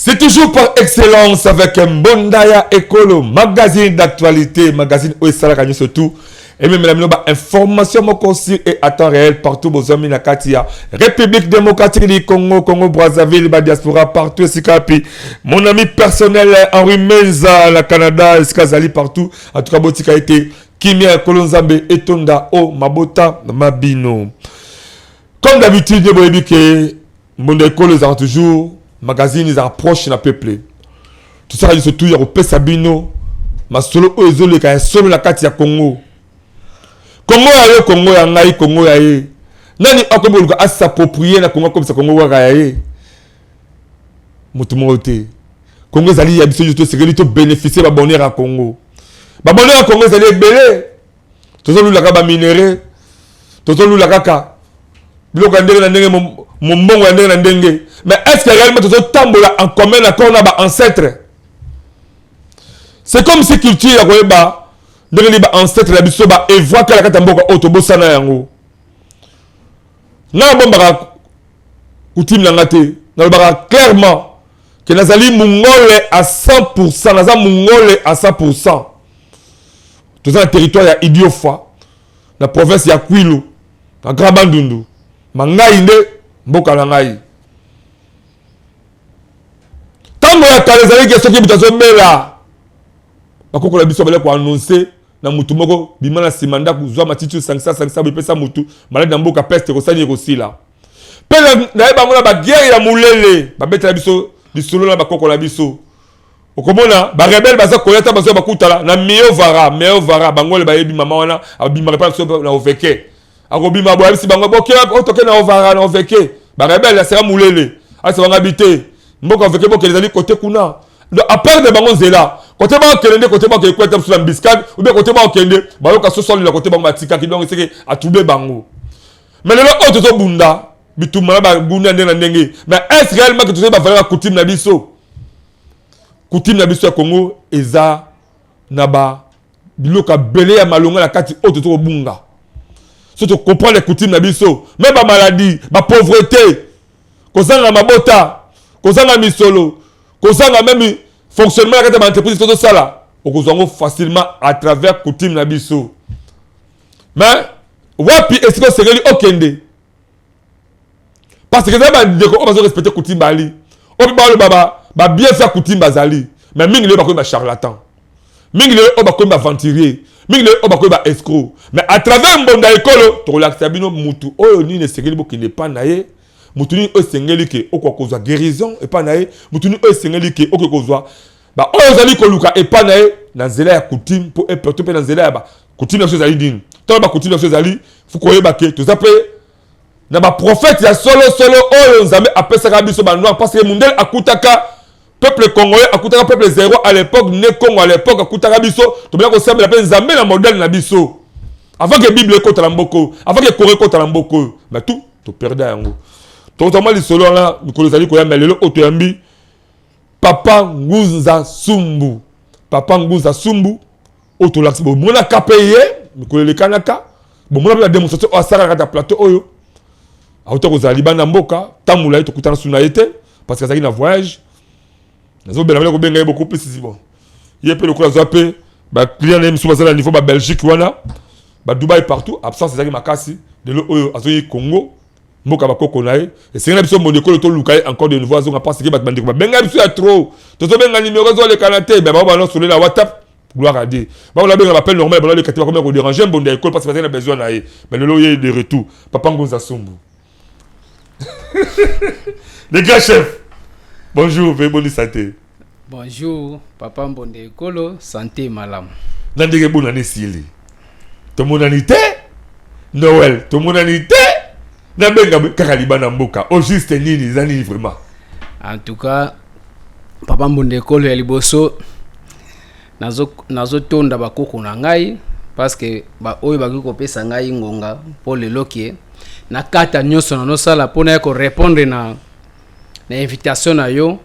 C'est toujours par excellence avec Mbonda ya Ekolo, magazine d'actualité, magazine oyo esalaka nyonso tout ememela bino bainformation moko sur et à temps réel partout bozwami na kati ya République démocratique du Congo, Congo Brazzaville, badiaspora partout esika pi mon ami personnel Henri Menza na Canada, esika azali partout. En tout cas, botika ete kimia ya Nkolo Nzambe etonda o mabota mabino. Comme d'habitude, nde boyebi ke Mbonda Ekolo ezalaka toujours magazine ezalaka proche na peuple. Tosala nyonso tu ya kopesa bino masolo oyo ezoleka ya solo na kati ya Congo. Congo ya yo, Congo ya ngai, Congo ya ye. Nani akomi koluka as'approprie na Congo, akomisa Congo kaka ya ye? Moto moko te. Congo ezali ya biso nyonso. Tosengeli tobénéficie babonheur ya Congo. Babonheur ya Congo ezali ebele. Tozolula baminerais, tozolula kaka biloko ya ndenge na ndenge, mombongo ya ndenge na ndenge, mais est ce que réellement tozotambola en commun accord na baancêtre? C'est comme si culture ya koyeba ndenge nini baancêtre na biso baévoluaka na kati ya mboka oyo, tobosana yango. Ngai nabombaka coutume na nga te. Nalobaka clairement ke nazali mongole à 100%. Naza mongole à 100%. Toza na territoire ya Idiofa, na province ya Kwilu, na Grand Bandundu. Mangai nde mboka na ngai. Ntango ya kala ezalaki ke soki moto azobela, bakoko na biso bazali koannonce na mutu moko: "Bima na nsima ndako, zwa matiti, sangisa sangisa, epesa mutu maladi na mboka, peste ekosali, ekosila." Mpe naye bango na baguerre ya molele, babetela biso lisolo na bakoko na biso. Okomona barebelles baza koya ta, bazoya, bakutala na Miovara. Miovara, bangole bayebi mama wana, abimaka mpa biso na Oveke. Akobima boye, ayebisi bango: "Boke, otoke na Ovara, na Oveke." Barebelles aseka molele, ayebisa bango abi te mboka Oveke, bokende, ezali kote kuna. Donc aperdre bango nzela, kote bakokende nde kote bakokende kweta biso na embuscade, ou bien kote bakokende, bayoka sosolela kote bango batikaki. Donc seke atrouble bango. Mais lelo oyo tozobunda bitumba na bagunda ndenge na ndenge, mais est ce réellement que tozali bavaleur ya coutume na biso? Coutume na biso ya Congo eza na ba biloko ebele ya malonga na kati oyo toza kobunga. So tocomprendre coutume na biso, me bamaladie, bapauvreté, kozanga mabota, kozanga misolo, kozanga même fonctionnement na kati ya baentreprise tozosala, okozwa yango facilement à travers coutume na biso. Mais wapi esika osengeli okende? Parce que eza bandeko oyo bazorespecte coutume, bali oyo mpe baloba babienfait ya coutume bazali, mais mingi lelo bakomi bacharlatan, mingi lelo oyo bakomi baaventurier, mingi lelo oyo bakomi baescroc. Mais à travers Mbonda Ekolo, tokolakisa bino mutu oyo nini esengeli bokende epa na ye, mutu nini oyo esengeli ke okoka kozwa guérison epa na ye, mutu nini oyo esengeli ke okoki kozwa baoyo ozali koluka epa na ye na nzela ya coutume, mpo eperto mpe na nzela ya bacoutume na biso ezali nini. Ntango bacoutume na biso ezali, faut koyeba ke toza mpe na baprophète ya solosolo oyo Nzambe apesaka biso banoir, parce que mundele akutaka peuple congolais, akutaka peuple zéro à l'époque, ne Congo à l'époque, akutaka biso tobela kosambela mpe Nzambe na modèle na biso avant que Bible ekota na mboka oyo, avant que Coran ekota na mboka oyo. Mais tout toperda yango. Tokota mwa lisolo wana mikolo ezali koyamba. Lelo oyo toyambi papa Ngunza Sumbu. Papa Ngunza Sumbu oyo tolakisi, bomonaka mpe ye mikolo elekanaka, bomona mpe badémonstration oyo asalaka kati ya plateau oyo. Auta kozala libanda mboka ntango ye tokutana su na ye te, parce que azalaki na voyage. Nazobela bele kobenga ye beaucoup plus. Bon, ye mpe lokola azwa mpe baclient na ye mosusu baza na niveau babelgique wana, badubai, partout, absence ezalaki makasi. Lelo oyo azoyi Congo, mboka bakoko na ye. Esengeli na biso Mbonda Ekolo toluka ye encore de nouveau azonga, parce que bato, bandeko babenga biso ya trop. Tozobenga, numéro ezolekana te. Me bango banosolela WhatsApp, gloire à Dieu. Bango nabenga baappel normal, banoleka te. Bakomi kodéranger Mbonda Ekolo parce que bazali na besoin na ye. Mais lelo ye de retour, papa Ngunza Sumbu, le grand chef. Bonjour mpe boni santé? Bonjour papa Mbonda Ekolo, santé malamu. Na ndenge bonani esili, tomonani te. Noël tomonani te. Nabenga kaka libanda mboka, au juste nini eza nini vraiment? En tout cas, papa Mbonda Ekolo, ya liboso nazotonda bakoko na ngai, parce que baoyo bakoki kopesa ngai ngonga mpo lelo ke nakata nyonso nanosala mpona ya korépondre na invitation na yo.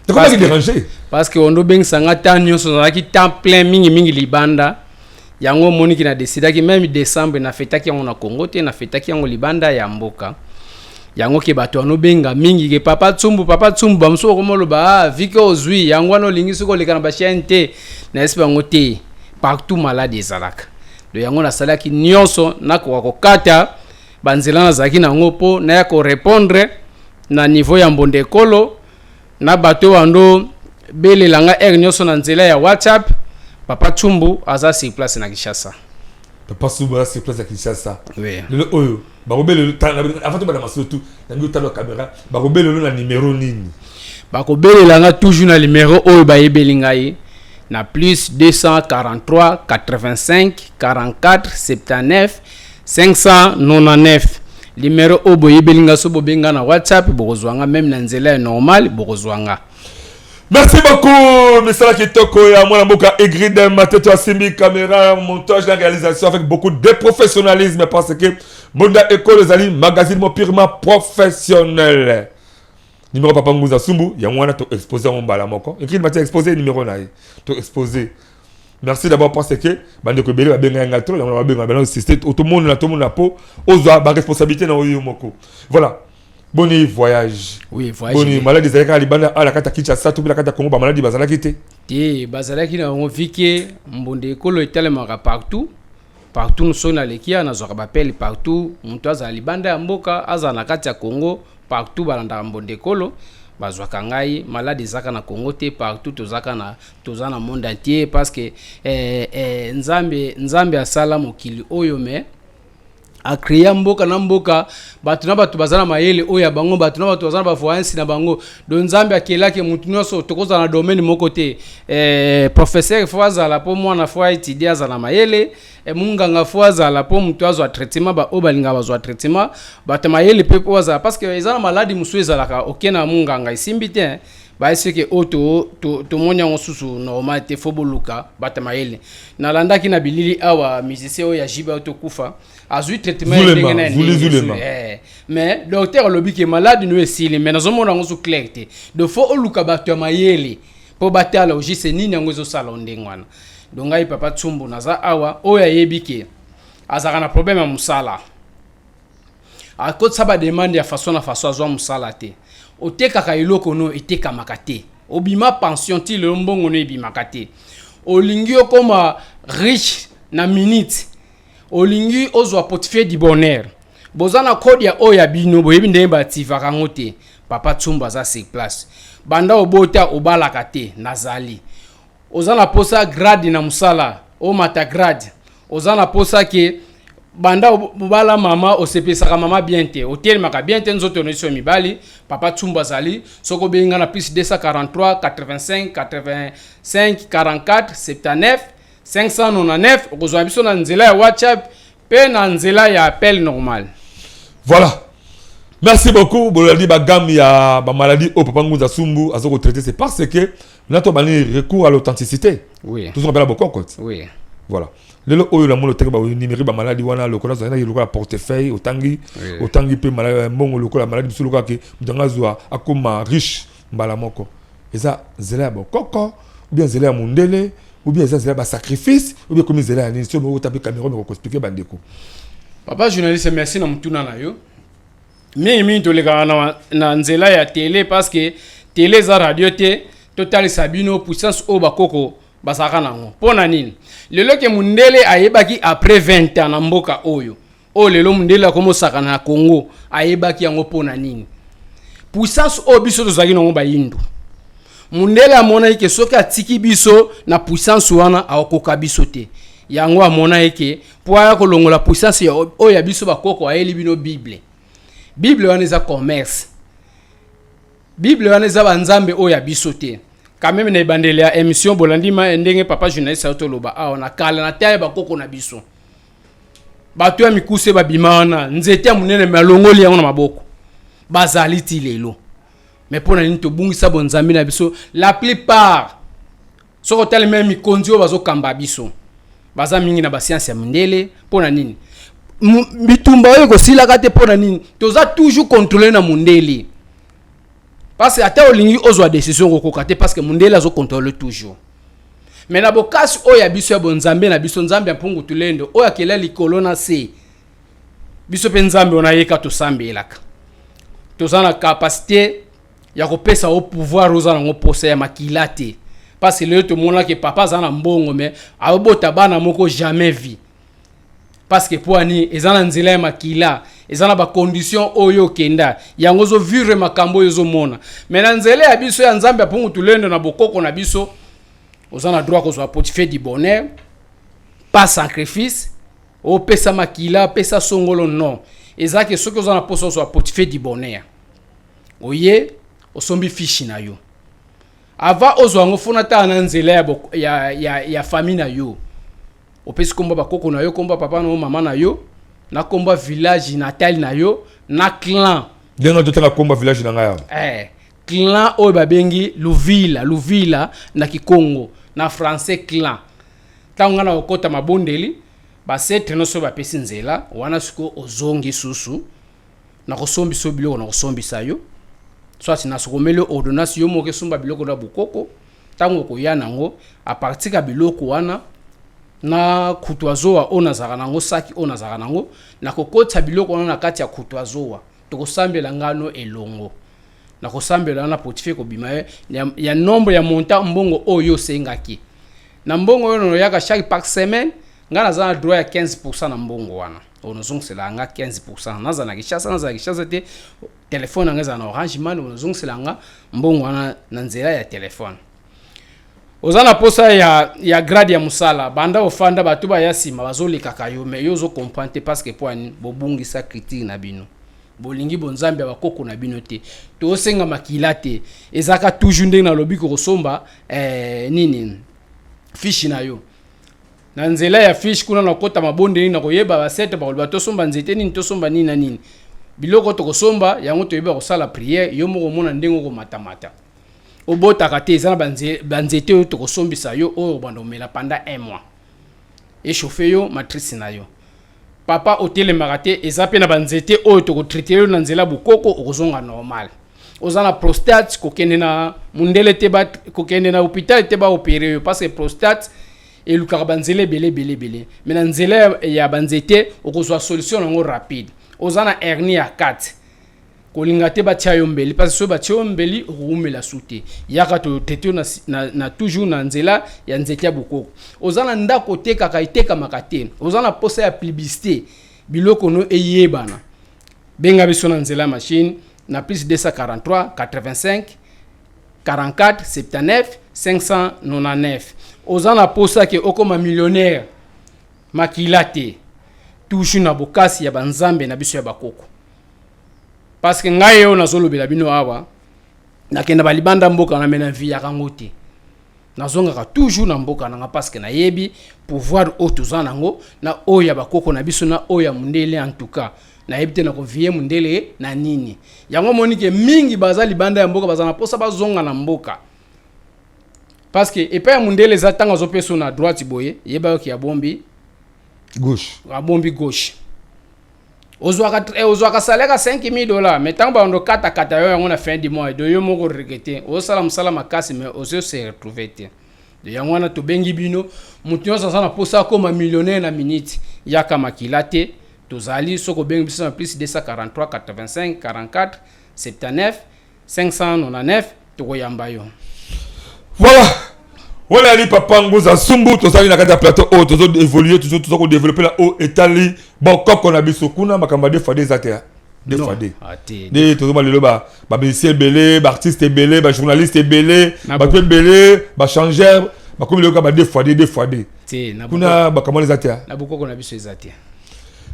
Tokomaki déranger. Parce que ondo obengisa nga temps nyonso, nazalaki temps plein mingimingi libanda. Yango omoniki na décidaki même décembre nafetaki yango na Congo te, nafetaki yango libanda ya mboka. Yango ke bato banobenga mingi ke Papa Tsumbu, Papa Tsumbu. Bamosusu bakoma oloba: "Ah, vike ozwi yango wana, olingi soki oleka na bachaîne te." Nayesi bango te, partout maladi ezalaka. Do yango nasalaki nyonso nakoka kokata banzela nazalaki nango mpo naya korépondre na niveau ya Mbonda Ekolo na bato bando belela nga heure nyonso na nzela ya WhatsApp. Papa Tsumbu aza sur place na Kinshasa. Papa Tsumbu aza sur place ya Kinshasa. Oui. Lelo oyo bakobelelo, avant tobanda masolo tu nangi, otala caméra, bakobelelo na numéro nini? Bakobelela nga toujours na numéro oyo bayebeli ngai, na plus 243 85 44 79 599. Numéro oyo boyebeli nga, so bobenga na WhatsApp, bokozwa nga. Même na nzela ya normal, bokozwa nga. Merci beaucoup, misala kitoko ya mwana mboka Igride Mateto, asimbi caméra, montage, la réalisation avec beaucoup de professionnalisme, parce que Mbonda Ekolo ezali magazine mo purement professionnel. Numéro Papa Nguza Sumbu yango wana, to exposé yango mbala moko. Igride Mateto exposé numéro na ye, to exposé. Merci d'abord, parce que bandeko ebele babengaki ngai trop, yango babenga bana insiste, otomona tomona po ozwa baresponsabilité na oyo moko. Voilà, boni voyage? Oui, voyage. Boni maladi ezalaki kaka libanda ala kati ya Kinshasa to mpe na kati ya Congo bamaladi bazalaki te? Te, bazalaki na yango. Vike Mbonda Ekolo etalemaka partout, partout. Soki naleki awa, nazwaka bapele partout. Moto azala libanda ya mboka, azala na kati ya Congo, partout balandaka Mbonda Ekolo, bazwaka ngai. Maladi ezaka na Congo te, partout tozaka na, toza na monde entier, parce que Nzambe asala mokili oyo, mais acréa mboka na mboka, bato na bato baza na mayele oyo ya bango, bato na bato baza na bavoyance na bango. Donc Nzambe akelaki motu nyonso, tokozala na domaine moko te. Professeur faut azala mpo mwana faut aétudier, azala na mayele. Munganga faut azala mpo moto azwa traitement, baoyo balingaka bazwa traitement. Bato mayele mpe mpo azala, parce que eza na maladi mosusu ezalaka oke na munganga, esimbi te, bayesi ke oyo tomoni yango susu normal te, faut boluka bato mayele. Nalandaki na bilili awa musicien oyo ya jibe oyo tokufa, azwi traitement ndenge na ndenge, mais docteur alobi ke maladi no esili, mais nazomona yango so clair te. Donc faut oluka bato ya mayele mpo batala ojise nini yango ezosala ndenge wana. Donc ngai Papa Tsumbu naza awa. Oyo ayebi ke azalaka na problème ya mosala, akotisa bademande ya façon na façon, azwa mosala te, otekaka eloko no etekamaka te, obima pension ti lelo mbongo no ebimaka te, olingi okóma riche na minute, olingi ozwa portefeuille du bonheur, boza na code ya oyo ya bino, boyebi ndenge bativaka yango te, Papa Tsumbu aza sur place. Banda obota obalaka te, nazali. Oza na posa grade na mosala, omata grade. Oza na posa ke banda obala mama, osepesaka mama bien te, otelemaka bien te, nzoto nyonso ya mibali, Papa Tsumbu azali. Soki obengi nga na plus 243 85 85 44 79 599, okozwa biso na nzela ya WhatsApp mpe na nzela ya appel normal. Voilà, merci beaucoup. Bolandi bagamme ya bamaladie oyo Papa Ngunza Sumbu aza kotraiter, c'est parce que na to bani recours à l'authenticité. Oui. Tozonga mpe na bokoko. Oui. Voilà, lelo oyo namoni otaki banumérique, bamaladi wana lokola azalaki lokola portefeuille otangi, otangi mpe mbongo lokola maladi mosusu, lokola ke moto anga azwa akóma riche mbala moko. Eza nzela ya bokoko ou bien nzela ya mondele ou bien eza nzela ya basacrifice ou bien ekomi nzela ya nini? So ota mpe caméra, meko koexpliquer bandeko. Papa journaliste, merci na motuna na yo. Mingimingi tolekaka na nzela ya télé, parce que télé eza radio te. Totalisa bino puissance oyo bakoko bazalaka nango. Mpo na nini lelo ke mundele ayebaki après 20 ans na mboka oyo, oyo lelo mundele akomosaka na Congo, ayebaki yango mpo na nini? Puissance oyo biso tozalaki nango bayindu, mundele amonaki ke soki atiki biso na puissance wana, akokoka biso te. Yango amonaki ke mpo aya kolongola puissance oyo ya biso bakoko, ayeli bino Bible. Bible wana eza commerce, Bible wana eza banzambe oyo ya biso te. Quand même, na ebandeli ya émission bolandi ma ndenge papa journaliste ayo toloba awa na kala na taya bakoko na biso, bato ya mikuse babima wana, nzete ya monene, me alongoli yango na maboko, bazali ti lelo. Me mpo na nini tobungisa bonzambe na biso? La plupart, soki otali meme mikonzi oyo bazokamba biso, baza mingi na basianse ya mindele. Mpo na nini bitumba oyo ekosilaka te? Mpo na nini toza toujours contrôlé na mondele? Parce que ata olingi ozwa décision, okokoka te, parce que mondele azocontrôle toujours. Mais na bokasi oyo ya biso ya bonzambe na biso, Nzambe ya mpungu tulendo oyo akela likolo na se, biso mpe Nzambe wana ayeka tosambelaka. Toza na capacité ya kopesa yo pouvoir oza nango posa ya makila te, parce que lelo tomonaki papa aza na mbongo, mais aobota bana moko jamais vie, parce que po ani eza na nzela ya makila, eza na bacondition oyo okenda yango, ozovivre makambo oyo ozomona. Mais na nzela ya biso ya Nzambe Apungu Tulendo, na bokoko na biso, oza na droit kozwa portefeuille du bonheur, pas sacrifice, opesa makila, opesa songolo, non. Eza ke soki oza na mposa ozwa portefeuille du bonheur, oye osombi fiche na yo. Avant ozwa yango, fona tala na nzela ya famille na yo. Opesi kombo bakoko na yo, kombo papa na yo, mama na yo, na kombo village natal na yo, na clan. Ndenge totanga kombo village na ngai awa. Clan oyo babengi Luvila, Luvila na Kikongo, na français clan. Ntango ngai na kokɔta mabondeli, basetre nyonso oyo bapesi nzela wana, sikoyo ozongi susu na kosombisa yo biloko, na kosombisa yo, soit nasokomeli ordonnance, yo moko esomba biloko na bokoko. Ntango okoya nango, à partir ya biloko wana na kutu azowa oyo nazalaka nango, saki oyo nazalaka nango, nakokotisa biloko wana na kati ya kutu azowa, tokosambela ngano elongo. Nakosambela wana, portefeuille kobima ye ya nombre ya montant mbongo oyo osengaki. Na mbongo oyo noyaka chaque par semaine, ngai naza na droit ya 15 na mbongo wana oyo nozongisela nga 15. Naza na Kinshasa, nazala Kinshasa te, telefone na nga ezala na Orange Money, ozongisela nga mbongo wana na nzela ya telefone. Oza na posa ya grade ya mosala, banda ofanda, bato baya nsima bazolekaka yo, mais yo ozocomprendre te, parce que po ani bobungisa critique na bino, bolingi bonzambe ya bakoko na bino te. Tosenga makila te, ezalaka toujours ndenge nalobi, kokosomba nini, fiche na yo. Na nzela ya fiche kuna, nakota mabondeli, na koyeba basete bakoloba tosomba nzete nini, tosomba nini na nini, biloko tokosomba yango, toyeba kosala prière. Yo moko omona ndenge okomatamata. Obotaka te, eza na banzete oyo tokosombisa yo, oyo obanda omela pendant un mois, échauffe yo matrice na yo. Papa otelemaka te, eza mpe na banzete oyo tokotraite yo na nzela bokoko, okozonga normal. Oza na prostate, kokende na mundele te, kokende na hôpital te baopere yo, parce que prostate elukaka banzela ebele ebele ebele, mais na nzela ya banzete okozwa solution nango rapide. Oza na hernie ya 4, kolinga te batia yo mbeli, parce soki batia yo mbeli, okowumela su te. Yaka totete yo na toujours na nzela ya nzete ya bokoko. Oza na ndako otekaka, etekamaka te, oza na posa ya publicité, biloko no eyebana, benga biso na nzela ya machine na +243 85 44 79 599. Oza na posa ke okoma millionnaire, makila te, toujours na bokasi ya banzambe na biso ya bakoko, parce que ngai oyo nazolobela bino awa, nakenda balibanda mboka na me na viyaka yango te, nazongaka toujours na mboka nanga, parce que nayebi pouvoir oyo toza nango na oyo ya bakoko na biso na oyo ya mondele. En tout cas, nayebi te nakovie mondele na nini. Yango moni ke mingi baza libanda ya mboka, baza na mposa bazonga na mboka, parce que epai ya mondele eza ntango azopesa na droite boye, yeba yoki abombi gauche. Abombi gauche. Ozwaka salaire ya 5000 $, mais ntango bando katakata yo yango na fin du mois, do yo moko regretter. Ozosala mosala makasi, mais ozo se retrouver te. De yango wana tobengi bino, moto nyonso aza na mposa akóma millionnaire na minute, yaka makila te, tozali. Soki obengi biso na +243 85 44 79 599, tokoyamba yo. Voilà, wana ali papa Nguza Sumbu. Tozali na kati ya plateau oyo, tozo évoluer toujours, toza kodévelopper na oyo etali bokoko na biso. Kuna makambo ya deux fois deux eza te, deux fois deux. Ah, te. Nde tozomona lelo bamusicien ebele, baartiste ebele, bajournaliste ebele, Na bato ebele bachangeur, bakomi lelo kaka ba deux fois deux, deux fois deux. Te na Kuna makambo wana eza te. Na bokoko na biso eza te.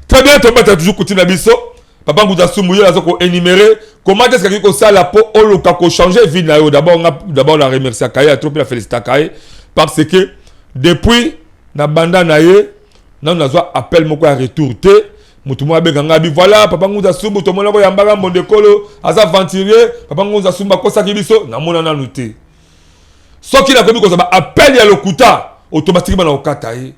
Très bien, tobata toujours coutume na biso. Papa Nguza Sumbu ye aza koénumérer comment est ce que akoki kosala mpo oluka kochanger vie na yo. D'abord nga d'abord na remerciaka ye trop mpe na félicitaka ye, parce que depuis na banda na ye, nano nazwa appel moko ya retour te. Motu moko abenga ngai abi: "Voilà, papa Nguza Sumbu, tomona koyambaka mbondekolo, aza aventurier, papa Nguza Sumbu akosaki biso." Namona nanu te. Soki nakomi kozwa baappel ya lokuta, automatiquement na kokata ye.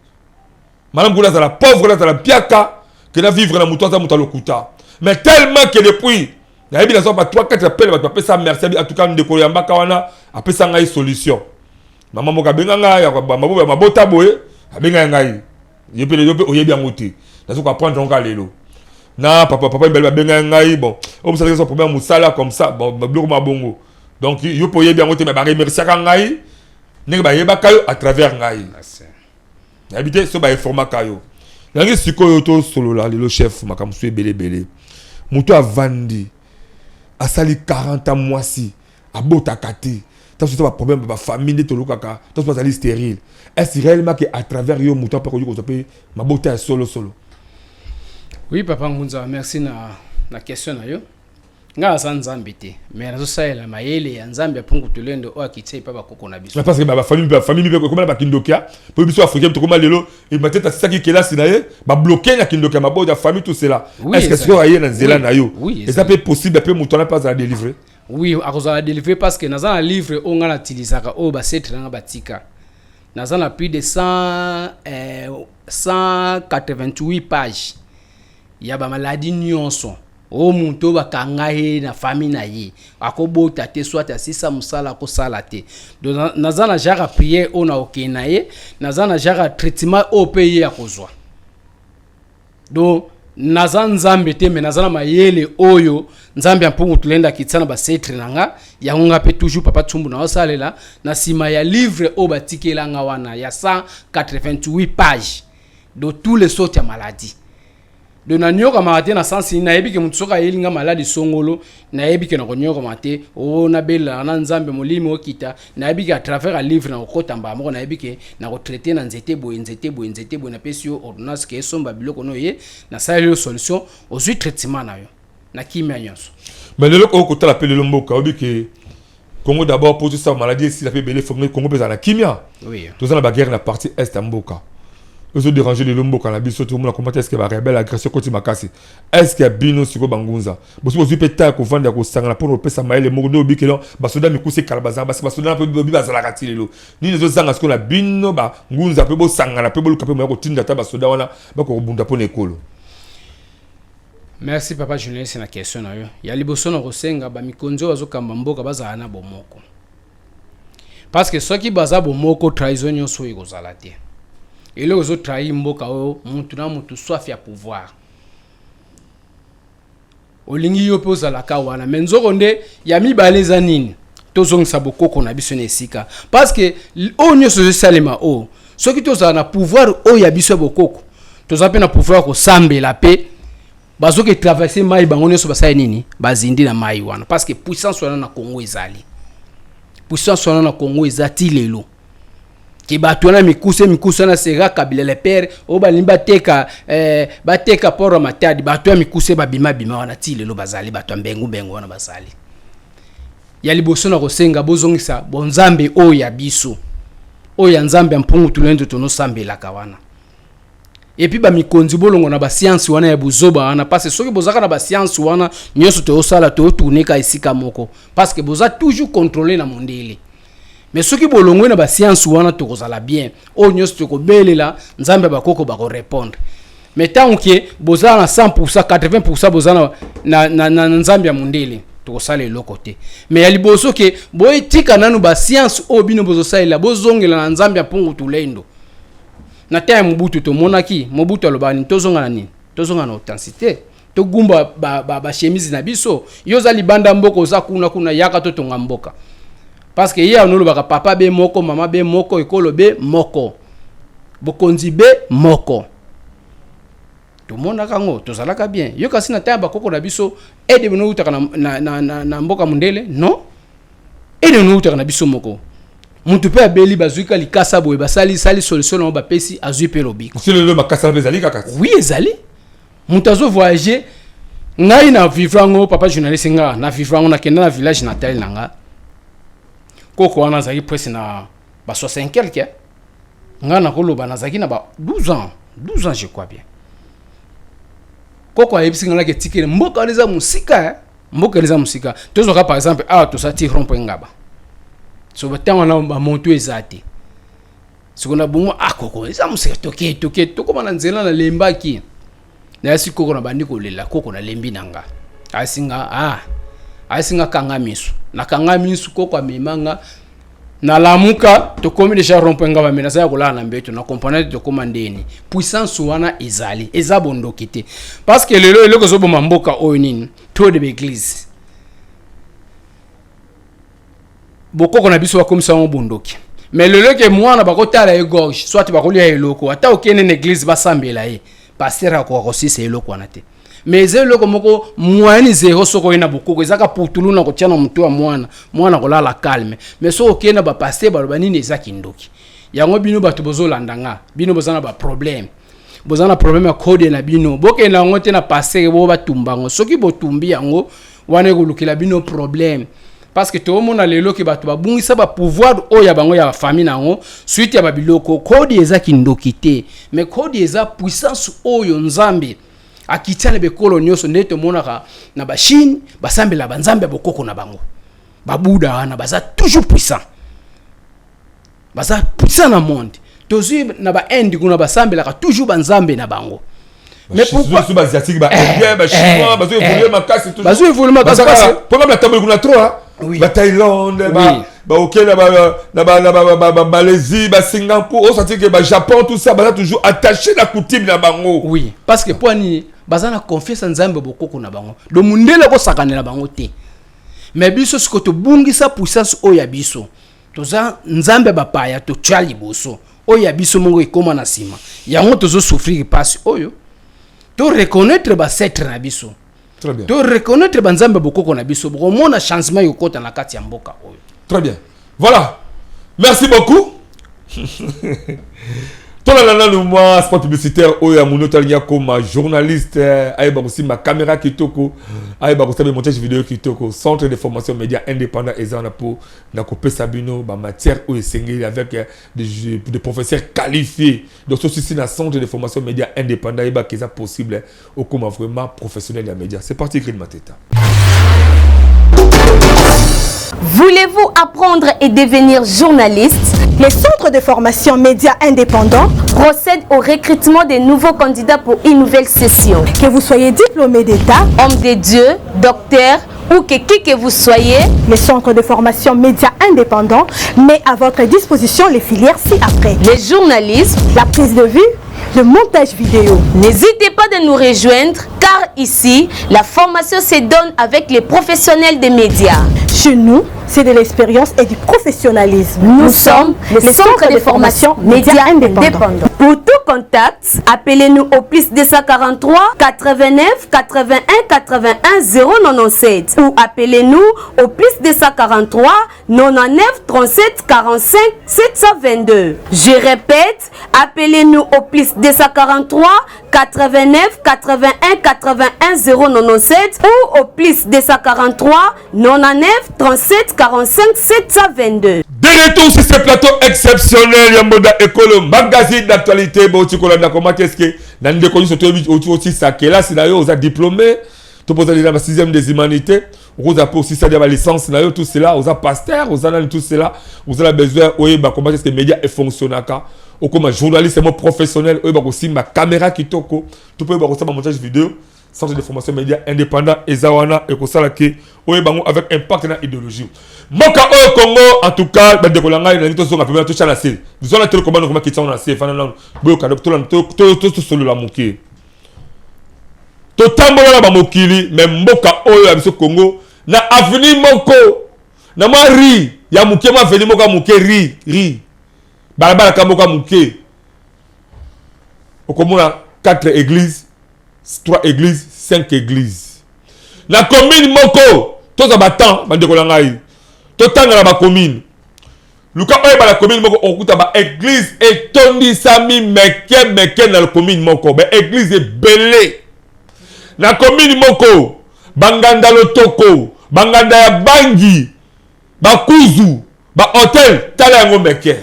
Malamu kuna azala pauvre, nazala mpiaka, ke na vivre na moto aza moto ya lokuta. Mais tellement que depuis nayebi, nazwa ba 3 4 appel, bato bapesa merci abi: "En tout cas, ndeko yambaka wana apesa ngai solution." Mama moko abenga ngai ya mabota mabota boye, abengai ngai ye mpe. Lelo mpe oyebi yango te, nazo koapprendre yango kaka lelo. Na papa papa mibale babengaki ngai, bon, oyo mosalaki eza problème ya mosala comme ça, bon, biloko mwa bongo. Donc yo mpo oyebi yango te, mais baremerciaka ngai ndenge bayebaka yo à travers ngai. Nayebi te so bainformaka yo. Nangi sikoyo tosolola lelo, chef, makambo so ebele ebele. Moto avandi, asali 40 ans, mwasi abotaka te, ntango so baproblème bafamille nde tolukaka, ntango so bazali stérile. Est ce réellement que à travers yo, moto ape koki kozwa mpe mabota ya solosolo? Oui, papa Ngunza, merci na question na yo. Ngai aza Nzambe te, mais nazosalela mayele ya Nzambe ya Mpungu Tulendo oyo akitia epa bakoko na biso. Parce que bafamille mpe ekoma na bakindokia, mpo biso africain tokoma lelo matete asisaki kelasi na ye, babloquer na kindoki ya mabota ya famille, tout cela. Est ce que sikoyo aye na nzela na yo, eza mpe possible mpe moto wana mpe azala délivré? Oui, akozala délivré, parce que naza na livre oyo ngai natilisaka, oyo basetre nanga batika. Naza na plus de 100, 188 page ya bamaladi nyonso oyo moto oyo bakanga ye na famille na ye akobota te, soit asisa mosala akosala te. Donc naza na genre ya prière oyo nakokende na ye, naza na genre ya traitement oyo mpe ye akozwa. Donc naza Nzambe te, mais naza na mayele oyo Nzambe ya Mpungu Tulenda akitisa na basetre na nga. Yango nga mpe toujours, papa Tsumbu, naosalela na nsima ya livre oyo batikela nga wana ya 188 page de tous les sortes ya maladie. Donc nanyokamaka te na sens nini? Nayebi ke moto soki ayeli nga maladi songolo, nayebi ke nakonyokama te. O nabelelaka na Nzambe, molimi okita. Nayebi ke à travers ya livre nakokota mbala moko, nayebi ke nakotraiter na nzete boye, nzete boye, nzete boye. Napesi yo ordonnance ke esomba biloko no ye, nasaleli yo solution, ozwi traitement na yo na kimia nyonso. Mais lelo oyo kotala mpe lelo mboka, oyebi ke Congo d'abord, mpo tosala maladie esila mpe ebele, fonge Congo mpe ezala na kimia. Toza na baguerre na partie est ya mboka, ezodéranger lelo mboka na biso. Tomona comment est ce que barebelle agression ekoti makasi. Est ce que bino sikoyo bangunza bosi bozwi mpe ta ya kovanda, ya kosangana mpona kopesa mayele moko nde obikelo basoda mikusi ekala bazala basi, basoda mpe bobi bazalaka ti lelo? Nini ezozanga sikoyo na bino bangunza mpe bosangana mpe boluka mpe moya kotinda ata basoda wana bakokobunda mpona ekolo? Merci, papa journaliste, na question na yo. Ya liboso, na kosenga bamikonzi oyo bazokamba mboka bazala na bomoko, parce que soki baza bomoko, trahison nyonso oyo ekozala te. Eloko ezotrahir mboka oyo, mutu na mutu soif ya pouvoir. Olingi yo mpe ozalaka wana, mais nzoko nde ya mibale eza nini? Tozongisa bokoko na biso na esika, parce que oyo nyonso ezosalema oyo, soki tozala na pouvoir oyo ya biso ya bokoko, toza mpe na pouvoir ya kosambela mpe bazoki traverser mai, bango nyonso basali nini? Bazindi na mai wana, parce que puissance wana na Congo ezali, puissance wana na Congo eza ti lelo. Ke bato wana mikuse mikuse wana, sera Kabila le père, oyo balingi bateka port ya Matadi, bato ya mikuse babima bima wana ti lelo bazali, bato ya mbengu mbengu wana bazali. Ya liboso na kosenga, bozongisa bonzambe oyo ya biso, oyo ya Nzambe ya Mpungu Tulendo tonosambelaka wana. Et puis bamikonzi, bolongo na bascience wana ya buzoba wana, parce soki bozalaka na bascience wana nyonso, toyosala toyotourneka esika moko, parce que boza toujours contrôlé na mondele. Mais soki bolongwe na bascience wana, tokozala bien. Oyo nyonso tokobelela Nzambe ya bakoko, bakorépondre. Mais ntango ke boza na 100, 80 boza na Nzambe ya mondele, tokosala eloko te. Mais ya liboso, ke boyetika nanu bascience oyo bino bozosalela, bozongela na Nzambe ya Mpungu Tulendo. Na temps ya Mobutu, tomonaki Mobutu alobaka nini? Tozonga na nini? Tozonga na authenticité, togumba bachemise ba na biso. Yo oza libanda mboka, oza kuna kuna, yaka totonga mboka, parce que ye anolobaka papa be moko, mama be moko, ekolo be moko, bokonzi be moko. Tomonaka yango, tozalaka bien. Yo kasi na temps ya bakoko na biso, aide bino eutaka na mboka mondele? Non, aide bino eutaka na biso moko. Mutu mpe abeli, bazwi ka likasa boye, basali sali solution nango, bapesi, azwi mpe lobiko. Lelo makasa mpe ezali kaka? Oui, ezali. Moto azovoyage, ngai na vivre yango, papa journaliste, nga na vivre yango. Nakenda na village natal na nga, koko wana azalaki presque na ba 60 quelque. Nga nakoloba nazalaki na ba 12 ans, 12 ans je crois bien. Koko ayebisi nga naki etikeli mboka wana eza mosika, eh? Mboka eza mosika. Tozwaka par exemple awa, toza ti rond-point Ngaba. So ntango wana bamoto eza te. Siko na bongo, ah, koko, eza mosika, toke toke, tokóma na nzela, nalembaki. Nayasi koko, na bandi kolela: "Koko, nalembi na nga." Asinga, ah, asinga: "Kanga miso." Nakanga miso, koko amema nga. Nalamuka, tokomi déjà rond-point Ngaba, me naza ya kolala na mbeto, na comprendre te tokóma ndeni. Puissance wana ezali, eza bondoki te, parce que lelo eloko ezoboma mboka oyo nini? Trop de baeglise. Bokoko na biso bakomisa yango bondoki, mais lelo ke mwana bakotala ye gorge, soit bakolia eloko, ata okende na église basambela ye, pasteur akoka kosisa eloko wana te. Mais eza eloko moko moyenne zéro. Soki oye na bokoko, ezaka putulu na kotia na motu ya mwana, mwana kolala calme. Mais soki okende na bapaster, baloba nini? Eza kindoki. Yango bino bato bozolanda nga, bino boza na baproblème, boza na problème ya code na bino, bokende yango te na pasteur bo batumba yango. Soki botumbi yango wana, ekolukela bino problème, parce que toomona lelo ke bato babungisa bapouvoir oyo ya bango ya famille na yango, suite ya babiloko. Kode eza kindoki te, mais kode eza puissance oyo Nzambe akitia na bekolo nyonso. Nde tomonaka na bachine basambela banzambe ya bokoko na bango, babuda wana baza toujours puissant, baza puissant na monde. Tozwi na bainde kuna, basambelaka toujours banzambe na bango. Mais pourquoi ba asiatique, ba indien, ba chinois bazo évoluer makasi? Bazo évoluer makasi. Parce que na tamboli kuna trop, ba Thaïlande, ba ok, na ba Malaisie, ba Singapour, osenti que ba Japon, tout ça, baza toujours attaché na coutume na bango. Oui, parce que po nini? Baza na confiance ya Nzambe, bokoko na bango. Do mundele akosakanela bango te. Mais biso sikoyo tobungisa puissance oyo ya biso. Toza nzambe bapaya totya liboso, oyo ya biso moko ekóma na nsima. Yango tozosouffrir mpasi oyo. To reconnaître baancêtre na biso, to reconnaître banzambe bokoko na biso, bokomona changement ekokota na kati ya mboka oyo. Très bien, voilà, merci beaucoup. Tolanda nanu mwa spot publicitaire oyo ya munu toalingi akoma journaliste, ayeba kosimba caméra kitoko, ayeba kosala montage vidéo kitoko. Centre de formation média indépendant eza wana mpo na kopesa bino bamatière oyo esengeli avec des professeurs qualifiés. Donc soki na centre de formation média indépendant, ayebaka eza possible okoma vraiment professionnel ya média. C'est parti, Green Mateta. Voulez-vous apprendre et devenir journaliste? Les centres de formation médias indépendants procèdent au recrutement de nouveaux candidats pour une nouvelle session. Que vous soyez diplômé d'État, homme de Dieu, docteur ou que qui que vous soyez, les centres de formation médias indépendants met à votre disposition les filières ci-après. Le journalisme, la prise de vue, le montage vidéo. N'hésitez pas de nous rejoindre car ici, la formation se donne avec les professionnels des médias. Chez nous, c'est de l'expérience et du professionnalisme. Nous sommes le centre de formation médias indépendants. Pour tout contact, appelez-nous au plus 243 89 81 81 097 ou appelez-nous au plus 243 99 37 45 722. Je répète, appelez-nous au plus 243 89 81 81 097 ou au plus 243 99 37 45 722. De retour sur ce plateau exceptionnel ya Mboda Ekolo, magazine d'actualité. Boti kolanda comment est-ce que na ndeko nyonso toyebi oti kelasi na yo, oza diplômé to poza déjà ba sixième des humanités, okoza mpe osisa dia balicence na yo, tout cela, oza pasteur, oza nani, tout cela, oza na besoin oyeba comment est-ce que média efonctionnaka, okoma journaliste mo professionnel, oyeba kosimba caméra kitoko to mpe oyeba kosala montage vidéo, centre de formation média indépendant eza wana. Ekosala ke oyeba yango avec impact na idéologie. Mboka oyo Congo, en tout cas bandeko na ngai, nalingi tozonga pembeni, totya na se zwana telecommande, koma kitisa na se fana nanu, boyoka, tosolola moke. Totambola na bamokili, me mboka oyo ya biso Congo, na avenue moko, na mwa rue ya moke, mwa avenue moko ya moke, rue balabala ka moko ya moke, okomona 4 églises, 3 églises, 5 églises na commune moko. Tozwa batemps, bandeko na ngai, totanga na bacommune. Luka oyeba, na commune moko okokuta baéglise etondisami meke meke na commune moko, baéglise ebele na commune moko, banganda lotoko, banganda ya bangi, bakuzu, bahotel, tala yango meke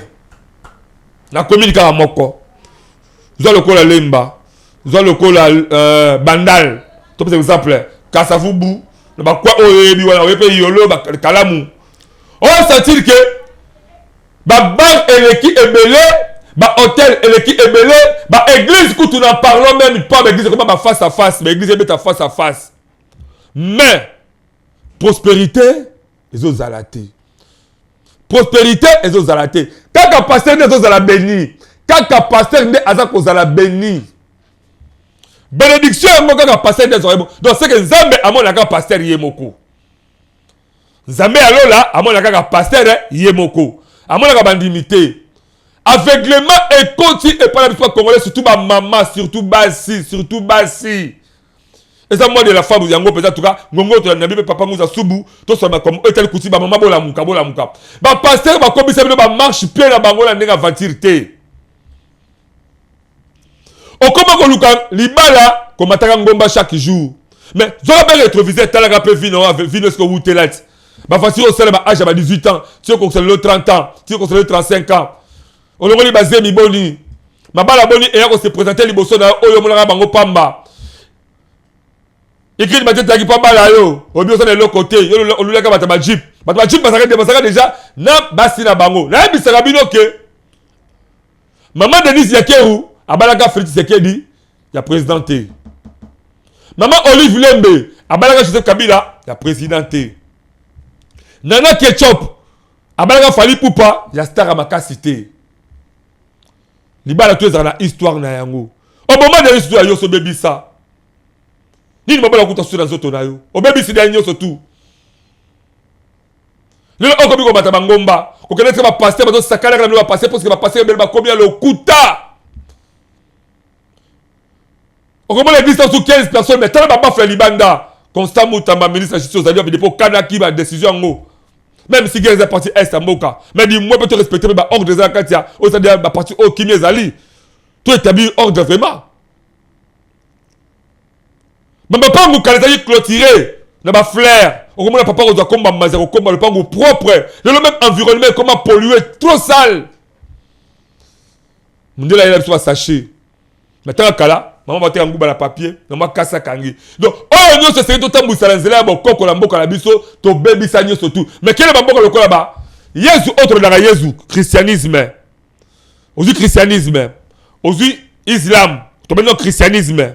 na commune kaka moko. Zwa lokola Lemba, zwa lokola Bandal, topesa exemple Kasavubu na bakwa oyo oyebi wana, oyebi mpe Yolo, Kalamu, osentir ke babar eleki ebele, bahotel eleki ebele, baéglise kutu na parlons même pas. Baéglise ekoma ba face à face, baéglise ebeta face à face, mais prospérité ezozala te. Prospérité ezozala te. Kaka pasteur nde azozala béni, kaka pasteur nde aza kozala béni. Bénédiction yango, kaka pasteur nde azwaka. Donc c'est que Nzambe amonaka pasteur ye moko. Nzambe ya lola amonaka kaka pasteur ye moko, amonaka bandimi te. Aveuglement ekoti epai na biso bacongolais, surtout bamama, surtout basi, surtout basi. Eza mois de la femme yango mpenza. Tuka ngongo tolanda mpe papa Nguza Subu, tosala makambo oyo etali kuti. Bamama, bolamuka, bolamuka. Bapasteur bakomisa bino bamarchepied na bango na ndenge aventure te. Okoma koluka libala, komataka ngomba chaque jour, mais zoka mpe rétroviseur, etalaka mpe vino vino eske owutela ti bafasiri osala ba âge ya ba 18 ans, ti okokisa lelo 30 ans, ti okokisa lelo 35 ans. Olongoli bazemi boni, mabala boni eya kose présenter liboso na yo oyo omonaka bango pamba. Ikili batetaki mpo bala yo, obi osala eloko te. Yo olulaka bato bajeep, bato bajeep bazalaka déjà na basi na bango. Nayebisaka bino ke mama Denise Yakeru abalaka Félix Tshisekedi ya président te. Mama Olive Lembe abalaka Joseph Kabila ya président te. Nana Ketchup abalaka Fally Ipupa ya star ya makasi te. Libala to ezalaka na histoire na yango. Oboma Denise to ya yo, so obebisa nini? Mobala kuta susu na nzoto na yo, obebisi ya nyonso tu. Lelo okomi komata bangomba, kokende tika bapasteur bazosakanaka na bino bapasteur, parce que bapasteur ebele bakomi ya lokuta. Okomona église su 15 personnes, mais tala babaffle ya libanda. Constant Mutamba, ministre ya Justice, ozali wapi? Mpo okanaki badécision yango, même si guerre eza partie est ya mboka, mais du moins mpe to respecte mpe baordre eza na kati ya oyo ezali bapartie oyo kimi ezali to établir ordre vraiment. Bamapangu kala ezali clôturé na bafleur. Okomona papa kozwa komba mazi ya kokomba lopangu propre. Lelo même environnement ekoma pollué, trop sale. Mondele ayela biso basachet, mais ntango kala mama bateka nguba na papier na mwa kasi akangi. Donc oyo nyonso esengeli totambwisa na nzela ya bokoko na mboka na biso. Tobebisa nyonso tu. Mais kele bamboka lokola ba Yesu oyo tolobaka, Yesu, christianisme, ozwi christianisme, ozwi islam, tobengi christianisme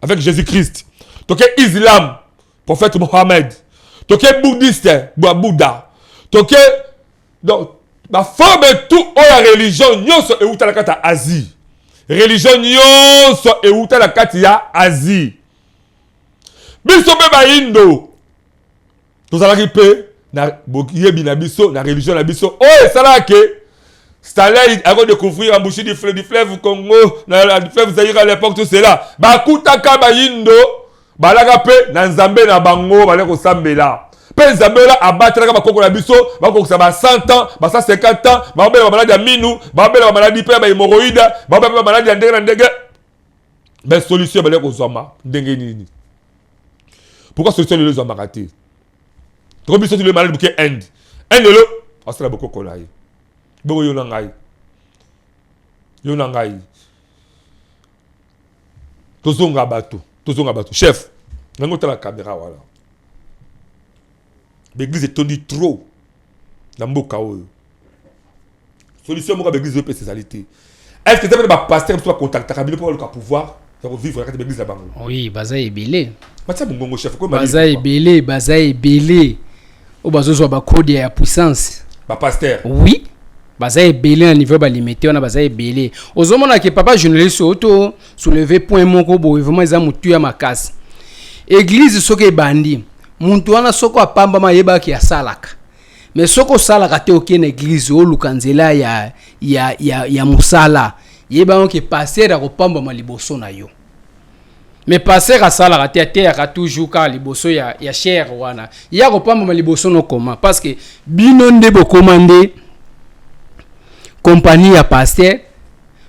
avec Jésus Christ, toke islam, prophète Mohammed, toke bouddhiste, bouddha, toke. Donc baforme tout oyo ya religion nyonso euta na kati ya Asie. Religion nyonso euta na kati ya Asie. Biso mpe bayindo tozalaki mpe na boyebi na biso, na religion na biso oyo esalaka ke Stanley akodécouvrir embouchure du fleuve Congo, na du fleuve Zaïre à l'époque. Tout cela, bakutaka bayindo balaka mpe na nzambe na bango, bali kosambela mpe nzambe oyo abatelaka bakoko na biso. Bakokisa ba 100 ans, ba 150 ans, babela bamaladi ya minu, babela bamaladi mpe ya bahémorroïde, babela mpe bamaladi ya ndenge na ndenge. Mais solution ebali kozwama ndenge nini? Pourquoi solution lelo ezwamaka te? Toko biso ti lelo maladi boke Inde. Inde lelo asala bokoko na ye bongo. Yo na ngai, yo na ngai, tozonga bato, tozonga bato. Chef nango, otala caméra wana, baeglise etondi trop na mboka oyo. Solution moko ya baeglise oyo epesa ezali te. Est ce que eza pene bapasteur biso bacontactaka bino mpo baluka pouvoir ya kovivre na kati ya baeglise na bango? Oui, baza ebele. Batia mongongo, chef. Baza ebele, baza ebele oyo bazozwa bacode ya puissance. Bapasteur? Oui, baza ebele na niveau balimete wana, baza ebele. Ozomona ke papa journaliste oyo to soulever point moko boye, vraiment eza motu ya makasi. Église soki ebandi, muntu wana soki apambama, ayebaki asalaka. Mais soki osalaka te, okei na église, oluka nzela ya mosala, yebanga ke pasteur akopambama liboso na yo. Mais pasteur asalaka te, ateyaka toujours kaka liboso ya chaire wana, ye akopambama liboso no koma, parce que bino nde bokoma nde compagnie ya pasteur.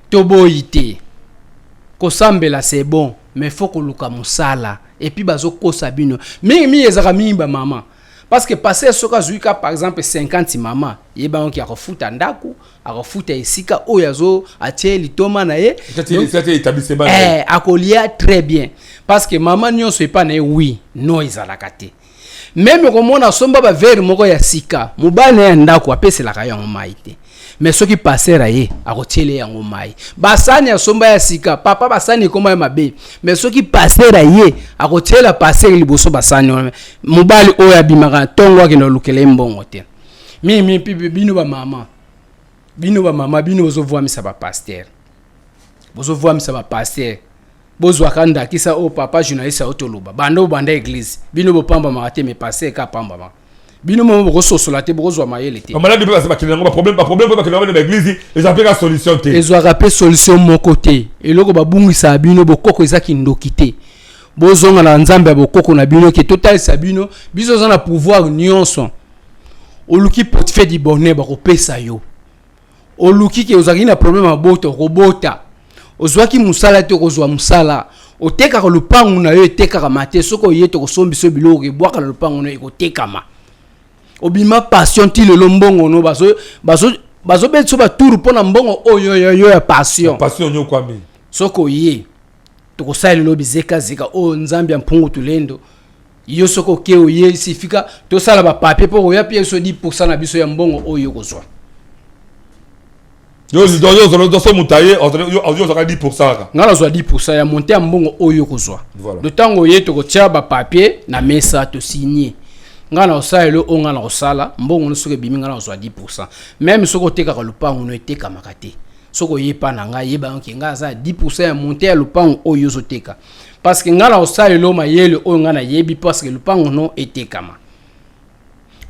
Toboyi te kosambela, c'est bon, mais faut koluka mosala. Et puis bazokosa bino mingimingi, ezalaka mingi bamama, parce que pasteur soki azwi ka par exemple 50 mama, yebangoki akofuta ndako, akofuta esika oyo azo atie litoma na ye. Établissement. Akolia très bien, parce que mama nyonso epa na ye, oui non, ezalaka te. Même komona asomba baverre moko ya sika, mobali na ye ya ndako apeselaka yango mai te. Mais soki pasteur aye, akotiele yango mai. Basani asomba ya sika, papa, basani ekoma ya mabe. Mais soki pasteur aye, akotiela pasteur liboso basani wana. Mobali oyo abimaka ntongo, akende olukela ye mbongo te. Mingi mingi mpe bino bamama, bino bamama, bino bozovwamisa bapasteur, bozovwamisa bapasteur. Bozwaka ndakisa oyo papa journaliste ayo toloba, banda obanda église, bino bopambamaka te, mais pasteur ka apambamaka. Bino momo bokososola te, bokozwa mayele te. Bamaladi mpe basi bakende yango, baproblème, baproblème mpe bakende yango na baeglise, eza mpe ka solution te. Ezwaka mpe solution moko te. Eloko babungisaka bino, bokoko eza kindoki te. Bozonga na Nzambe ya bokoko na bino, ke totalisa bino, biso oza na pouvoir nyonso. Oluki portefeuille du bonheur, bakopesa yo. Oluki ke ozalaki na problème ya bota, okobota. Ozwaki mosala te, okozwa mosala. Otekaka lupangu na yo, etekaka ma te. Soki oye, tokosombisa yo biloko, ebwaka na lupangu na yo, ekotekama. Obima passion ti lelo, mbongo no bazobetisa batour mpo na mbongo oyo yo ya passion. Passion nyokwami. Soki oye, tokosala lelo bizekazeka oyo Nzambe ya mpungu tulendo. Yo soki oke, oye, sifika tosala bapapier mpo koya mpe biso 10 na biso ya mbongo oyo okozwa. Yo so moto aye, yo ozwaka 10 kaka? Ngai nazwa 10 ya monte ya mbongo oyo okozwa. Do ntango oye, tokotia bapapier na mesa, tosigne. Ngai na kosala elo oyo ngai na kosala mbongo no, soki ebimi, ngai na kozwa 10. Même soki otekaka lupango no, etekamaka te. Soki oyepa na ngai, yeba ke ngai aza 10 ya monte ya lupango oyo ozoteka, parce que ngai na kosala elo mayele oyo ngai nayebi, parce que lupango no etekama.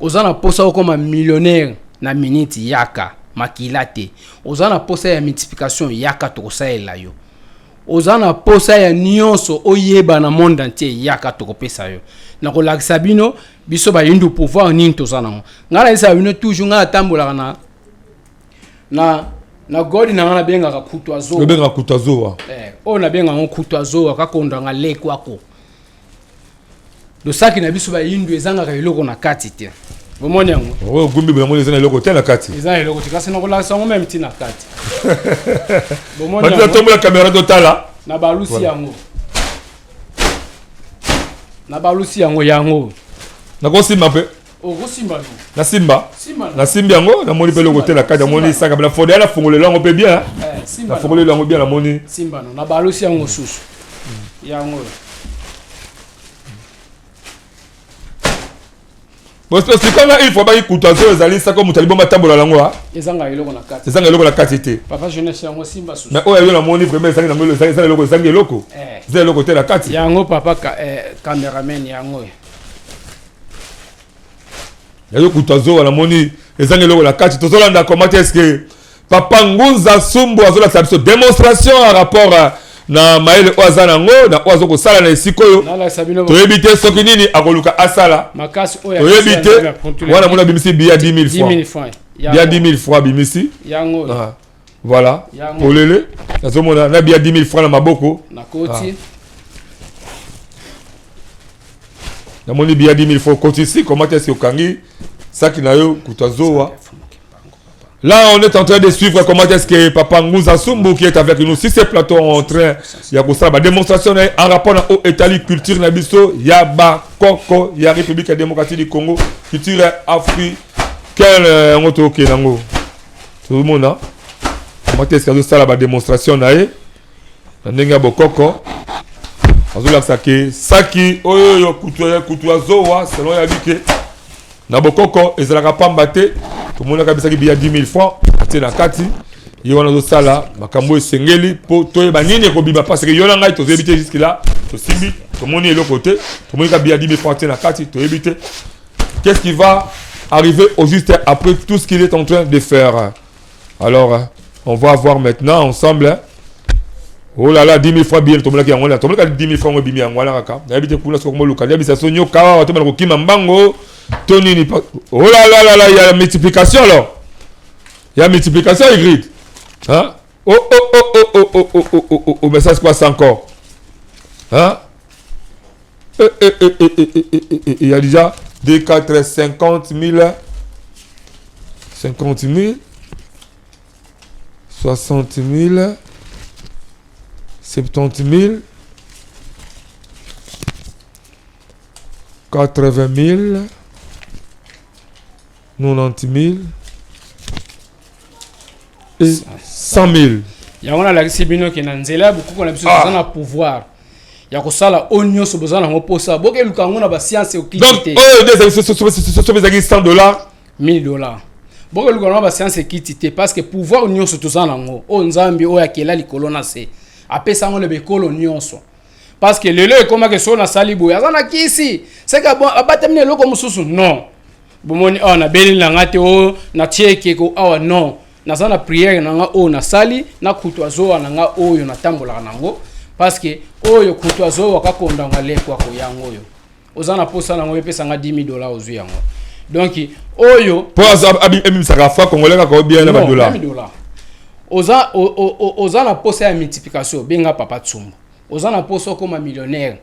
Oza na posa okoma millionnaire na minute, yaka. Makila te. Oza na posa ya multiplication, yaka, tokosalela yo. Oza na posa ya nyonso oyeba na monde entier, yaka, tokopesa yo. Nakolakisa bino, biso bayindu, pouvoir nini toza nango. Ngai nayebisaka bino toujours, ngai natambolaka na godi na ngai, nabengaka kutu azowa. Obengaka kutu azowa. Oyo nabengaka yango kutu azowa, kakondanga lekwako. Losaki na biso bayindu ezangaka eloko na kati te. Bomoni yango? Oyo ogumbi boyango, eza na eloko te na kati. Eza na eloko te, kasi nakolakisa yango meme ntina kati. Bomoni bato yango? Natombola caméra, totala. Na balusi yango, na balusi yango, yango. Nakosimba mpe? Okosimba no. Nasimba? Simba no. Nasimbi yango, namoni mpe eloko te na kati. Namoni saka na fode, nafungolelo yango mpe bien. Simba no. Nafungolelo yango bien, namoni. Simba no, na balusi yango susu, yango. Sikanga il faut baki kutu azo ezali sako moto alibomba atambola nango a. Ezanga eloko na kati. Ezanga eloko na kati te. Papa jeunesse, yango, simba susu. Mais oyo yo namoni vraiment ezangi nango, eza eloko, ezangi eloko. Eza eloko te na kati. Yango, papa cameraman, yango. Nayo kutu azowa, namoni ezangi eloko na kati. Tozolanda comment est ce que papa Ngunza Sumbu azolakisa biso démonstration en rapport na mayele oyo aza nango, na oyo aza kosala na esika oyo. Nalakisa bino. Toyebi te soki nini akoluka asala. Makasi oyo. Toyebi te. Wana mona abimisi biya 10 000 10 000 francs. Francs. Biya 10 000 francs abimisi. Yango. Ah, voilà. Yango. Polele, nazomona na biya 10 000 francs na maboko. Nakoti. Namoni biya 10 000 francs okotisi. Comment est ce que okangi saki na yo kutu azowa? Là, on est en train de suivre comment est-ce que Papa Ngunza Sumbu qui est avec nous sur ce plateau en train, il y a la démonstration en rapport au Italie, culture na biso, ya ba koko, ya République démocratique du Congo, culture africaine, on to nango. Tout le monde, hein? Comment est-ce que ça la démonstration na ye? Na ndenge ya bokoko. Azolakisa ke saki oyo yo kutu kutu azowa, selon ya bike na bokoko ezalaka pamba te. Tomonaka bisaki biya 10 000 francs atie na kati. Ye wana azosala makambo esengeli mpo toyeba nini ekobima, parce que yo na ngai tozoyebi te. Jusque là tosimbi, tomoni eloko te. Tomoni ka biya 10 000 francs atie na kati, toyebi te qu'est-ce qui va arriver au juste après tout ce qu'il est en train de faire. Alors on va voir maintenant ensemble. Oh là là, 10 000 francs bien, tomonaki yango wana, tomonaki 10 000 francs ebimi yango wana kaka. Nayebi te kuna soki moluka nayebisa so nyoka awa tomana kokima mbango to nini. Oh là là là là, il y a la multiplication alors. Il y a multiplication, Ingrid. Hein? Oh oh oh oh oh oh oh oh oh oh oh, mais ça se passe encore. Hein? Eh, eh, eh, eh, eh, eh, eh, eh, il y a déjà 2, 4, 50 000, 50 000, 60 000, 70 000, 80 000, 90 000 et 100 000. Yango nalakisi bino ke na nzela ya bokoko na biso, toza na pouvoir ya kosala oyo nyonso boza nango mposa. Bokeluka yango na bascience occulte Donc te. Oyo nde ezali soki ezalaki 100 dollars? 1000 dollars. Bokoluka na bascience ekiti te, parce que pouvoir nyonso toza nango, oyo Nzambe oyo akela likolo na se apesa yango na bekolo nyonso. Parce que lelo ekomaki so nasali boye, aza na kisi seke abatami na eloko mosusu. Non, bomoni awa nabeleli na nga te, oyo natie ekeko awa. Non, naza na prière na nga oyo nasali na kutu azowa na nga oyo natambolaka nango, parce que oyo kutu azowa kakondanga lekwako yango oyo oza na posa nango, epesanga 10 000 $, ozwi yango. Donc oyo mpo ebimisaka franc congolais kaka obien na badollar? Dollar. Oza na posa ya multiplication, benga Papa Tsumbu. Oza na posa okóma millionnaire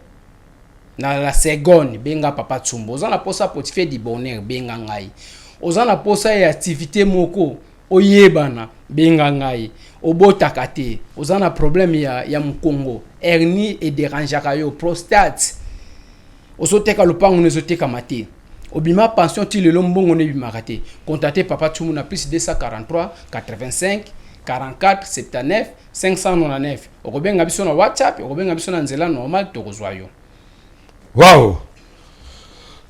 na la seconde, benga Papa Tsumbu. Oza na posa portefeuille du bonheur, benga ngai. Oza na posa ya activité moko oyebana, benga ngai. Obotaka te, oza na problème ya mokongo, hernie edérangeaka yo, prostate, ozoteka lopango no ezotekama te, obima pension ti lelo mbongo no ebimaka te, contacte Papa Tsumu na plus 243 85 44 79 599. Okobenga biso na WhatsApp, okobenga biso na nzela normal, tokozwa yo. Wow,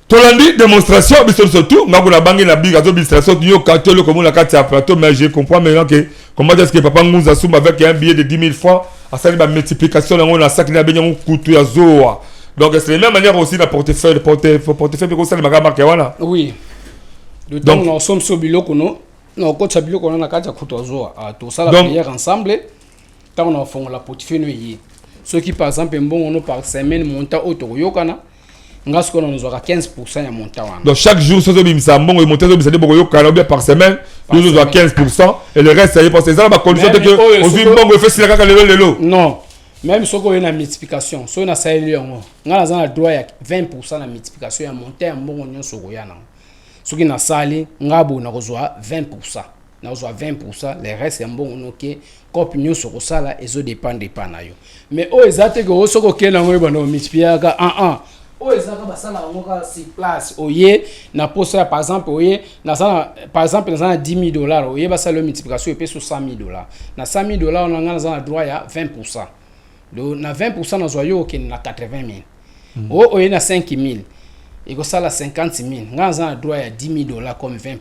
tolandi démonstration. Biso surtout nga kuna bangi na biga azobistration yoka to eloko mona kati ya plateau. Mais je comprends maintenant que comment est-ce que Papa Ngunza Sumba, avec un billet de 10 000 francs, asali bamultiplication yango na saki na abengi yango kutu ya zoa. Donc c'est la même manière aussi na portefeuille, portefeuille mpe kosalemaka marque wana. Oui, donc na osomisa biloko no, na okotisa biloko wana na kati ya kutu azoa, tosala prière ensemble. Ntango na ofongola portefeuille no, eye soki par exemple mbongo no par semaine, montant oyo tokoyokana, nga sikoyo nazwaka 15 ya montant wana. Donc chaque jour soki obimisa mbongo, montant ezobimisa nde bokoyokana, ou bien par semaine tozozwa 15 et le reste aye, parce que eza na bacondition te ke ozwi mbongo efesila kaka lelo lelo. Non, même soki oye na multiplication, soki nasaleli yango, nga naza na droit ya 20 na multiplication ya montant ya mbongo nyonso okoya nango. Soki nasali nga boye, nakozwa 20, nakozwa 20. Le reste ya mbongo noke cope nyonso kosala ezodépendre epa na yo. Mais oyo eza te ke soki okende yango oyebanda omultipliaka 1 1. Oyo ezaka basala yango kaka sur place. Oye na posa ya, par exemple, oye naza na, par exemple, naza na 10 000 $, oye basala yo multiplication, epesi 100 000 $. Na 100 000 $ wana, nga naza na droit ya 20. Donc na 20 nazwa yo okende na 80 000. Oyo oye na 5 000, ekosala 50 000. Nga naza na droit ya 10 000 $ comme 20.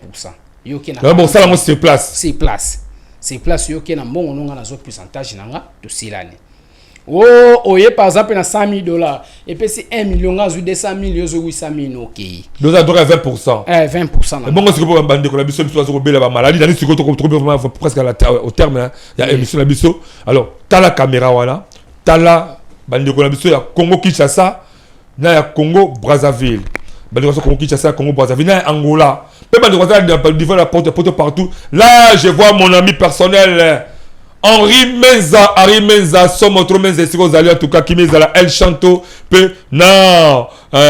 Yo oke na bosala yango sur place. Sur place, sur place. Yo oke na mbongo no, nga nazwa pourcentage na nga, tosilani. O oye par exemple na 100 000 $, epesi 1 million, nga azwi 200 000, yo ozwi 800 000, no okei. Doza droit ya 20. Eh, 20. Na bongo sikoyo bandeko na biso, biso baza kobela bamaladi nani sikoyo? Tokomi presque au terme ya émission na biso. Alors tala caméra wana, tala bandeko na biso ya Congo Kinshasa na ya Congo Brazzaville, bandeko ya Congo Kinshasa, ya Congo Brazzaville na ya Angola mpe bandeko baza na niveau la porte porte partout. Là je vois mon ami personnel Henri Menza, Henri Menza, Somotro Menza, esika ozali, en tout cas kimi ezala El Chanto mpe na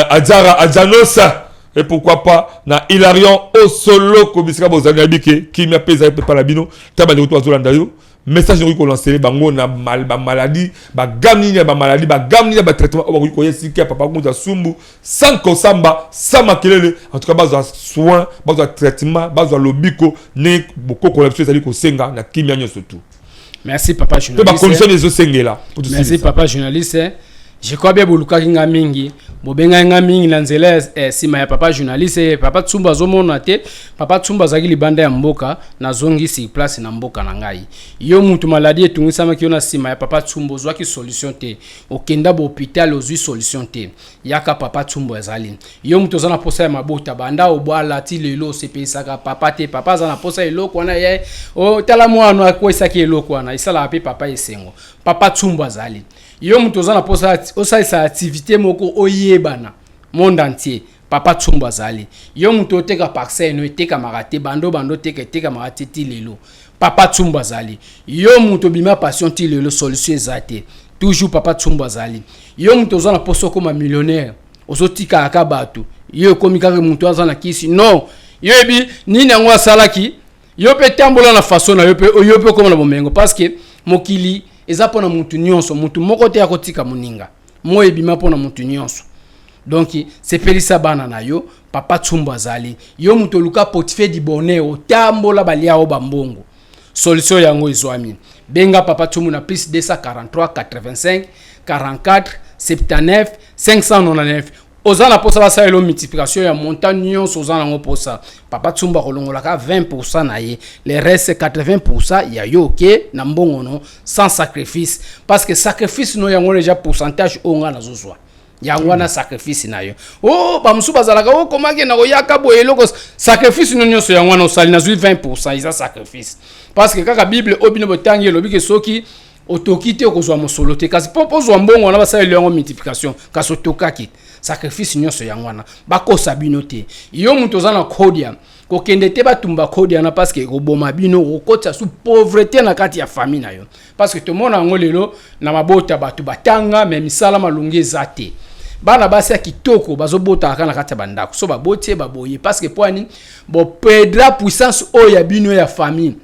Adjara Adjanosa et pourquoi pas na Hilarion Osoloko. Bisika bozali, nayebi ke kimia mpe ezali mpe pa na bino. Ta bandeko to bazolanda yo, message okoki kolancer bango na bamaladi, bagamme nini ya bamaladi, bagamme nini ya batraitement oyo bakoki koya esika ya Papa Ngunza Sumbu sans kosamba, sans makelele? En tout cas bazwa soin, bazwa traitement, bazwa lobiko ndenge bokoko na biso ezali kosenga na kimia nyonso tu. Merci, papa journaliste. Mpe bacondition ezosengela. Merci, papa journaliste. Je crois bien bolukaki nga mingi, bobengaki nga mingi na nzela nsima ya papa journaliste. Papa Tsumbu azomona te. Papa Tsumbu azalaki libanda ya mboka, nazongi sur place na mboka na ngai. Yo mutu maladi etungisamaki yo na nsima ya papa Tsumbu, ozwaki solution te, okenda bahôpital, ozwi solution te, yaka, Papa Tsumbu azali. Yo mutu oza na posa ya mabota, banda obwala ti lelo osepelisaka papa te, papa aza na posa eloko wana ye tala mwana akwesaki eloko wana, esalaka mpe papa esengo, Papa Tsumbu azali. Yo moto oza na mposa osalisa activité moko oyebana monde entier, Papa Tsumbu azali. Yo moto oteka parcelle no etekamaka te, bando bando oteka etekamaka te ti lelo, Papa Tsumbu azali. Yo moto obima passion ti lelo solution eza te, toujours Papa Tsumbu azali. Yo moto oza na mposa okóma millionnaire, ozotikaka bato, yo ekomi kaka moto aza na kisi, non, yo yebi nini yango asalaki yo mpe, tambola na façon na yo mpe, yo mpe okóma na bomengo, parce que mokili eza mpona mutu nyonso, mutu moko te akotika moninga mo ebima mpona mutu nyonso. Donc sepelisa bana na yo, Papa Tsumbu azali. Yo moto oluka portefeuille du bonheur, otambola balia o bambongo, solution yango ezwami, benga Papa Tsumbu na plus 243 85 44 79 599. Oza na posa basalela multiplication ya montant nyonso oza nango posa, Papa Tsumba akolongolaka 20 na ye, le reste 80 ya yo. Oke na mbongo no sans sacrifice, parce que sacrifice no yango déjà pourcentage oyo nga nazozwa yango wana sacrifice na yo. O bamosusu bazalaka o komaki na koyaka boye, eloko sacrifice no nyonso yango wana osali, nazwi 20, eza sacrifice, parce que kaka Bible oyo bino botangi elobi ke soki otoki te, okozwa mosolo te. Kasi mpo ozwa mbongo wana, basaleli yango multiplication, kasi otokaki, sacrifice nyonso yango wana. Bakosa bino te. Yo moto oza na kodia, kokende te batumba kodia wana, parce que ekoboma bino, okokotisa su pauvreté na kati ya famille na yo, parce que tomona yango lelo na mabota, bato batanga me misala malongi eza te. Bana basi ya kitoko bazobotaka kaka na kati ya bandako, so baboti ye baboye, parce que po ani boperdre puissance oyo ya bino ya famille.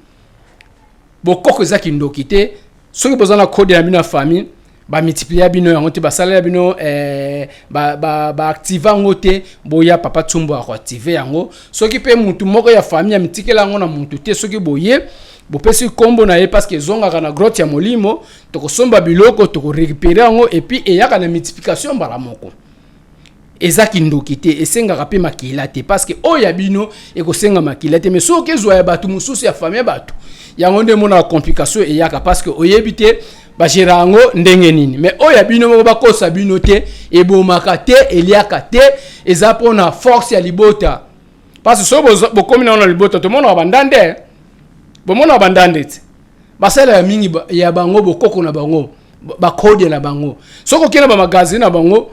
Bokoko eza kindoki te. Soki boza na code ya bino ya famille, bamultiplie bino yango te, basalela bino baactive ba yango te. Boya, Papa Tsumbu akoactive yango. Soki mpe mutu moko ya famille amitikela yango na mutu te, soki boye bopesi nkombo na ye, parce que ezongaka na grotte ya molimo, tokosomba biloko, tokorécupérer yango, et puis eyaka na multiplication mbala moko. Eza kindoki te, esengaka mpe makila te, parce que oyo ya bino ekosenga makila te, mais soki ezwa ya bato mosusu, ya famille ya bato, yango nde emonaka complication eyaka, parce que oyebi te bagérer yango ndenge nini. Mais oyo ya bino moko, bakosa bino te, ebomaka te, eliaka te, eza mpona force ya libota, parce que soki bokomi nango na libota, tomonaka bandande, bomonaka bandande te, basalelaka mingi ya bango bokoko na bango, bakode na bango. Soki okende bamagazine na bango,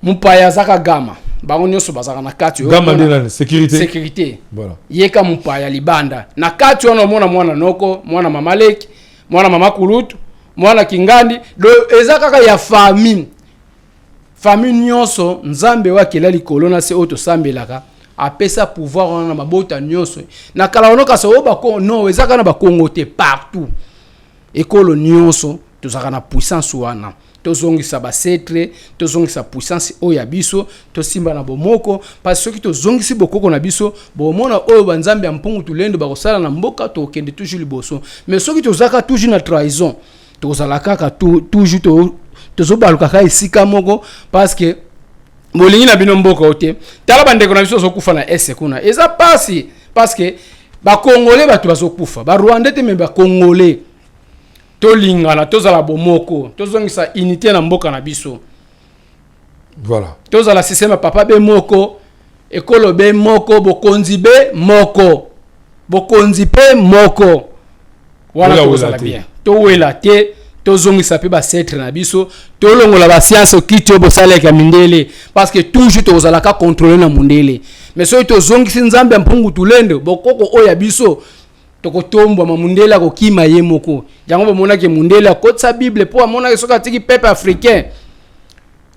mopaya azaka gama, bango nyonso bazalaka na kati. Gama nde nani? Sécurité. Sécurité. Voilà. Yeka mopaya libanda na kati wana, omona mwana noko, mwana mama leki, mwana mama kulutu, mwana kingandi. Do eza kaka ya famille, famille nyonso. Nzambe oyo akela likolo na se, oyo tosambelaka, apesa pouvoir wana na mabota nyonso na kala wana. Kasi oyo bako non, eza kaka na Bakongo te, partout, ekolo nyonso tozalaka na puissance wana. Tozongisa basacré, tozongisa puissance oyo ya biso, tosimba na bomoko, parce soki tozongisi bokoko na biso, bomona oyo banzambe ya mpungu tulendo bakosala na mboka, tokende toujours liboso. Mais soki tozalaka toujours na trahison, tozala kaka toujours tozobaluka kaka esika moko, parce que bolingi na bino mboka oyo te. Tala bandeko na biso bazokufa na ese kuna, eza pasi, parce que Bakongole bato bazokufa, Barwandais te, me Bakongole. Tolingana, tozala bomoko, tozongisa unité na mboka na biso. Voilà. Tozala système ya papa be moko, ekolo be moko, bokonzi be moko, bokonzi mpe moko wana. Toya tozala wela te. Bien, towela te, tozongisa mpe basacré na biso, tolongola bascience kiti oyo bosaleka mindele, parce que toujours tokozalaka contrôle na mondele. Mais soki tozongisi Nzambe ya mpungu tulende, bokoko oyo ya biso, tokotombwama, mundele akokima ye moko. Yango bomonaki mundele akotisa Bible, mpo amonaki soki atiki peuple africain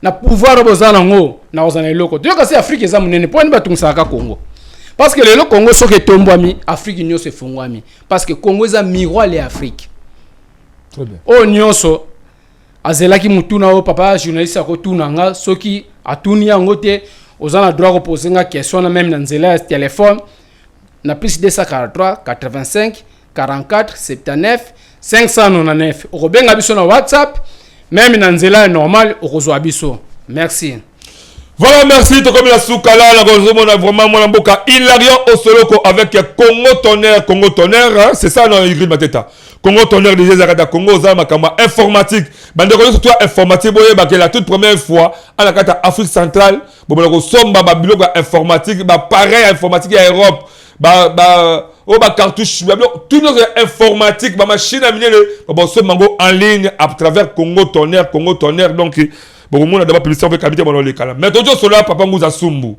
na pouvoir oyo boza nango, na kozala na eloko. Toyoka se Afrique eza monene, mpo ani batungisaka Congo? Parce que lelo Congo soki etombwami, Afrique nyonso efungwami, parce que Congo eza miroir ya Afrique. Très bien. Oyo nyonso azelaki mutuna oyo papa journaliste akotuna nga, soki atuni yango te, oza na droit kopose nga question na même na nzela ya telefone na +243 85 44 79 599. Okobenga biso na WhatsApp, même na nzela ya normal, okozwa biso. Merci. Voilà, merci. Tokomi na suka la na kozomona vraiment mwana mboka Hilarion Osoloko avec Congo Tonnerre, Congo Tonnerre, hein, c'est ça non, Ingrid Mateta. Congo Tonnerre déjà zakata Congo za makambo informatique. Bandeko nyonso to informatique, boyeba que la toute première fois à la kata Afrique centrale, bomona kosomba ba biloko ya informatique, ba appareil informatique ya Europe, ba ba oyo ba cartouche, ba biloko tout nyonso ya informatique, ba machine ya minene, ba bosomba yango en ligne à travers Congo Tonnerre, Congo Tonnerre. Donc bokomona d'abord publicité mpe kabite bona olekala, mais tozosolola papa Nguza Sumbu.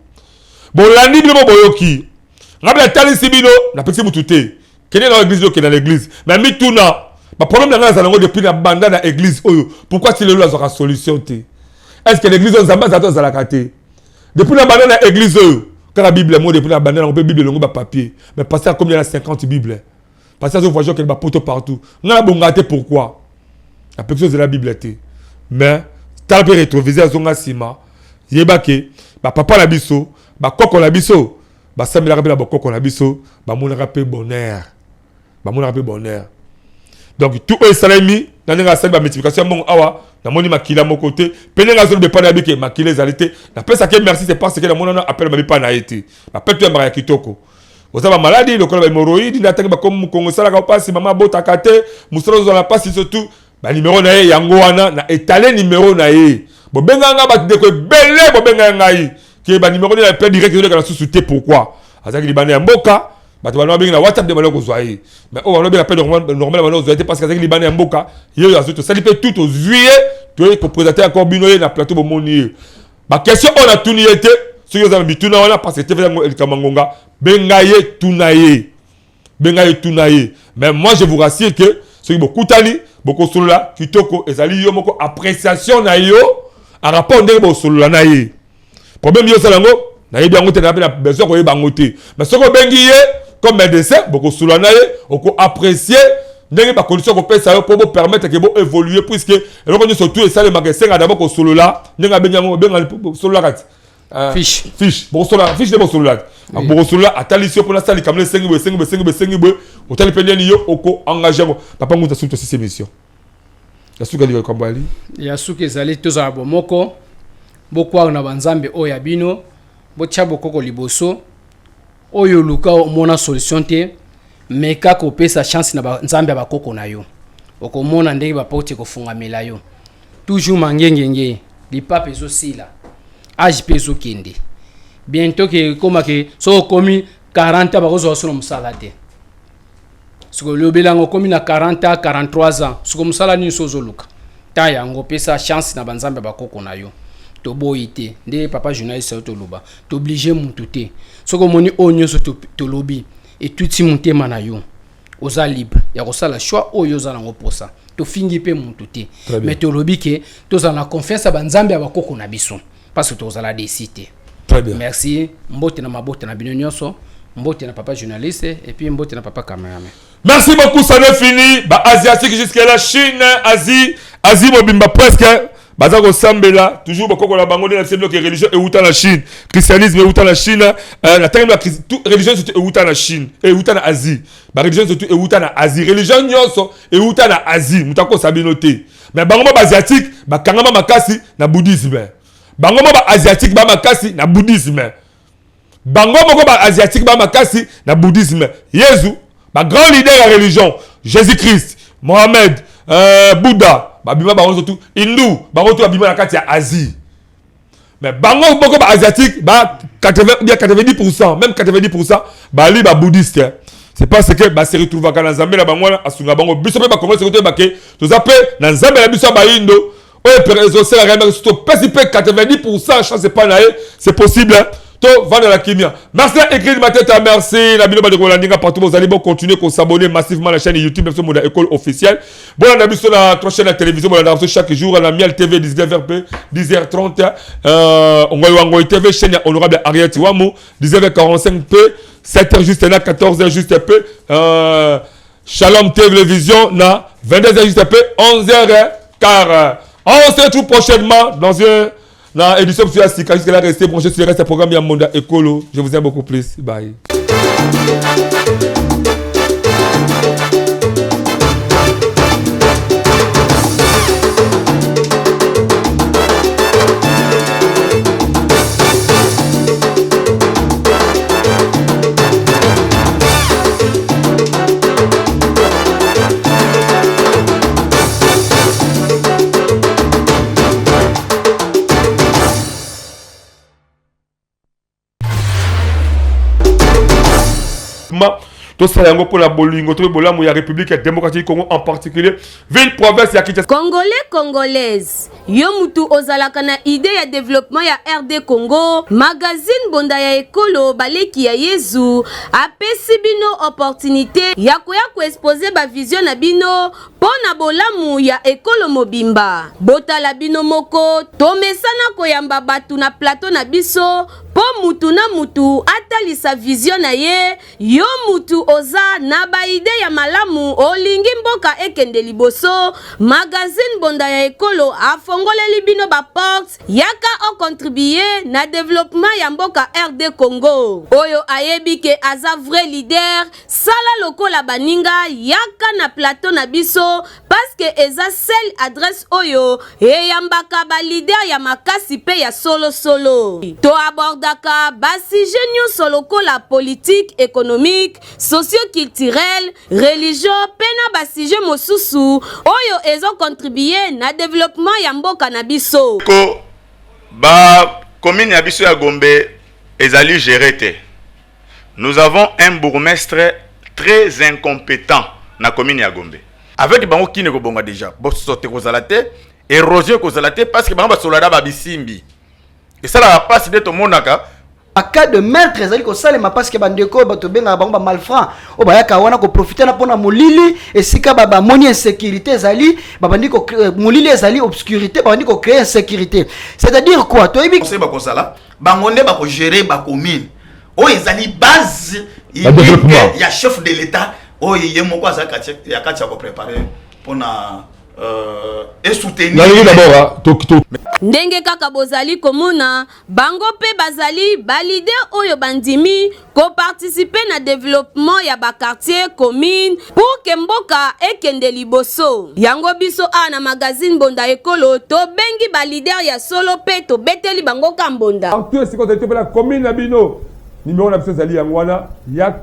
Bolandi bino mo, boyoki nga mpe natalisi bino, napekisi mutu te kende na église, okende na église, mais mituna baproblème na ngai nazala yango depuis na banda na église oyo, pourquoi ti lelo nazwaka solution te? Est ce que l'église oyo Nzambe azala to azalaka te? Depuis na banda na église oyo, kaka Bible mo, depuis na banda nango mpe Bible elongo bapapier, mais pasteur akomi na 50 Bible, pasteur azovoyage, okende bapoto partout, ngai nabongaka te. Pourquoi napekisi ozela Bible te? Mais tala mpe rétroviseur, azonga nsima, yeba ke bapapa na biso, bakoko na biso basambelaka mpe na bakoko na biso, bamonaka mpe bonheur, bamonaka mpe bonheur. Donc tout oyo esalemi. Na ndenge asali ba multiplication ya mbongo awa, namoni makila moko te. Pe ndenge azoloba epai na ye bike makila ezali te. Napesaka ye merci, c'est parce que namona na appel mabe epai na ye te. Ba peto yambaka ya kitoko. Oza ba maladi lokola ba hémorroïde, nde atangi bakomi mokongo esalaka mpasi, mama abotaka te, mosala ozala na mpasi, surtout ba numéro na ye yango wana na etale numéro na ye. Bobenga nga bato ndeko ebele, bobenga ngai ke ba numéro na appel direct ezoleka na susu te. Pourquoi? Azalaki libanda ya mboka, bato bana babengi na WhatsApp nde bana kozwa ye, mais oyo bana babenga appel normal bana kozwa ye te parce que azalaki libanda ya mboka. Ye oyo azwi, tosali mpe tout, tozwi ye, toye koprésente encore bino ye na plateau. Bomoni ye, baquestion oyo natuni ye te. Soki oza na mituna wana, parce que te yango likambo ngonga, benga ye, tuna ye, benga ye, tuna ye. Mais moi je vous rassure que soki bokutani, bokosolola kitoko. Ezali yo moko appréciation na yo en rapport ndenge bosolola na ye. Problème yo osala yango, nayebi yango te, na na besoin koyeba yango te. Mais soki obengi ye comme médecin, bokosolola na ye, okoapprécier ndenge bacondition kopesa yo mpo bopermettre ke boévolue, puisque eloko nyonso tu esalemaka esenga d'abord kosolola. Ndenge abengi yango, obenga sololaka ti fiche. Fiche, bokosolola fiche nde bosolola te, bokosolola. Atalisi yo mpona asala likambo esengi boye, esengi boye, esengi boye, esengi boye. Otali mpe ndeni yo oko-engage yango. Papa Nguta, soki tosisi émission ya suka, likambo ali Ya suki ezali: tozala bomoko, bokwaka na banzambe oyo ya bino, botya bokoko liboso. Oyo oluka omona solution te, meka kopesa chance na banzambe ya bakoko na yo, okomona ndenge baporte ekofungamela yo. Toujours mangengenge, lipapa ezosila, age mpe ezokende. Bientôt ke ekóma ke soki okomi 40 ans, bakozwa so na mosala te. Soki olobeli yango, okomi na 40 ans, 43 ans, soki mosala nini so ozoluka ta yango, pesa chance na banzambe ya bakoko na yo. Toboyi te nde papa journaliste oyo toloba, tooblige mutu te. Soki omoni oyo nyonso tolobi etuti motema na yo, oza libre ya kosala choix oyo oza nango mposa. Tofingi mpe mutu te, mais tolobi ke tozala na confiance ya banzambe ya bakoko na biso, parce que tozala déçu te. Très bien. Merci, mbote na mabota na bino nyonso, mbote na papa journaliste et puis mbote na papa cameraman. Merci beaucoup, ça n'est fini. Ba asiatique jusqu'à la Chine, Asie, Asie mobimba presque. Baza kosambela toujours bokoko na bango. Nde na biso biloko religion euta na Chine, christianisme euta na Chine, na ntangi ba tout religion surtout euta na Chine, euta na Asie. Ba religion surtout euta na Asie, religion nyonso euta na Asie, moto akosa bino te. Mais bango mo baasiatique bakangama makasi na bouddhisme, bango mo baasiatique ba makasi na bouddhisme, bango moko baasiatique ba makasi na bouddhisme. Yezu, bagrand leader ya religion, Jésus Christ, Mohamed, Bouddha, babima bango surtout hindou, bango to babima na kati ya Asie. Mais bango moko baasiatique ba 80 bien 90, même 90 bali babouddhiste. C'est parce que base retrouvaka na nzambe na bango wana asunga bango. Biso mpe bakongolais, soki toyeba ke toza mpe na nzambe na biso ya bayindo oyo ezosalaka ye, topesi mpe 90 chance epai na ye, c'est possible tovanda na kimia. Merci na écrit mateta, merci na bino bandeko bolandinga partout bozali. Bocontinue kosabonner massivement na chaîne YouTube biso Monda École officielle. Bolanda biso na trois chaînes ya télévision, bolanda biso chaque jour na Miel TV 19h p 10h30, Ngoi wa Ngoi TV, chaîne ya honorable Ariette Wamu, 19h45 p 7h juste na 14h juste p, Shalom Télévision na 22h juste p 11h15. On se retrouve prochainement dans une na édition ya sika. Jusque là, restez branchés sur le reste programme ya Monda Ekolo. Je vous aime beaucoup plus. Bye. Tosala yango mpona bolingo to mpe bolamu ya République démocratique Congo, en particulier ville province ya Kinshasa. Congolais, Congolaise, yo mutu ozalaka na idée ya développement ya RD Congo, magazine Bonda ya Ekolo Baleki ya Yezu apesi bino opportunité ya koya koexpose bavision na bino mpo na bolamu ya ekolo mobimba. Botala bino moko, tomesana koyamba bato na plateau na biso mpo mutu na mutu atalisa vision na ye. Yo mutu oza na baidée ya malamu, olingi mboka ekende liboso, magazine Bonda ya Ekolo afongoleli bino baporte. Yaka ocontribue na développement ya mboka RD Congo. Oyo ayebi ke aza vrai leader, sala lokola baninga, yaka na plateau na biso. Parce que eza seule adresse oyo eyambaka ba leader ya makasi pe ya solo solo. To abordaka ba sujet nionso lokola politique, economique, socio-culturel, religion pe na ba sujet mosusu oyo ezo contribuer na developpement ya mboka na biso. Ko ba commune ya biso ya Gombe ezali gere te. Nous avons un bourgmestre très incompetent na commune ya Gombe. Avec bango kin ekobonga dejà bosoto ekozala te erosion ekozala te parce que bango basololaka ba bisimbi esalaka pasi nde tomonaka. Ba cas de meurtre ezali kosalema parce que bandeko oyo bato bengaka bango ba malfrats oyo bayaka wana ko profiter na pona molili esika ba bamoni insécurité ezali babandi ko molili ezali obscurité babandi ko créer insécurité, c'est-à-dire quoi toyebi. Conseil bakozala bango nde bako gérer ba commune oyo ezali base unique ya chef de l'État oyo ye moko aza ya kati ya ko préparer pona et soutenir. Nalingi d'abord to to. Ndenge kaka bozali komona, bango pe bazali ba leaders oyo bandimi ko participer na developpement ya ba quartiers, communes pour que mboka ekende liboso. Yango biso awa na magazine Mbonda Ekolo tobengi ba leaders ya solo pe tobeteli bango ka mbonda. Partout esika ozali to pe na commune na bino, numero na biso ezali yango wana ya.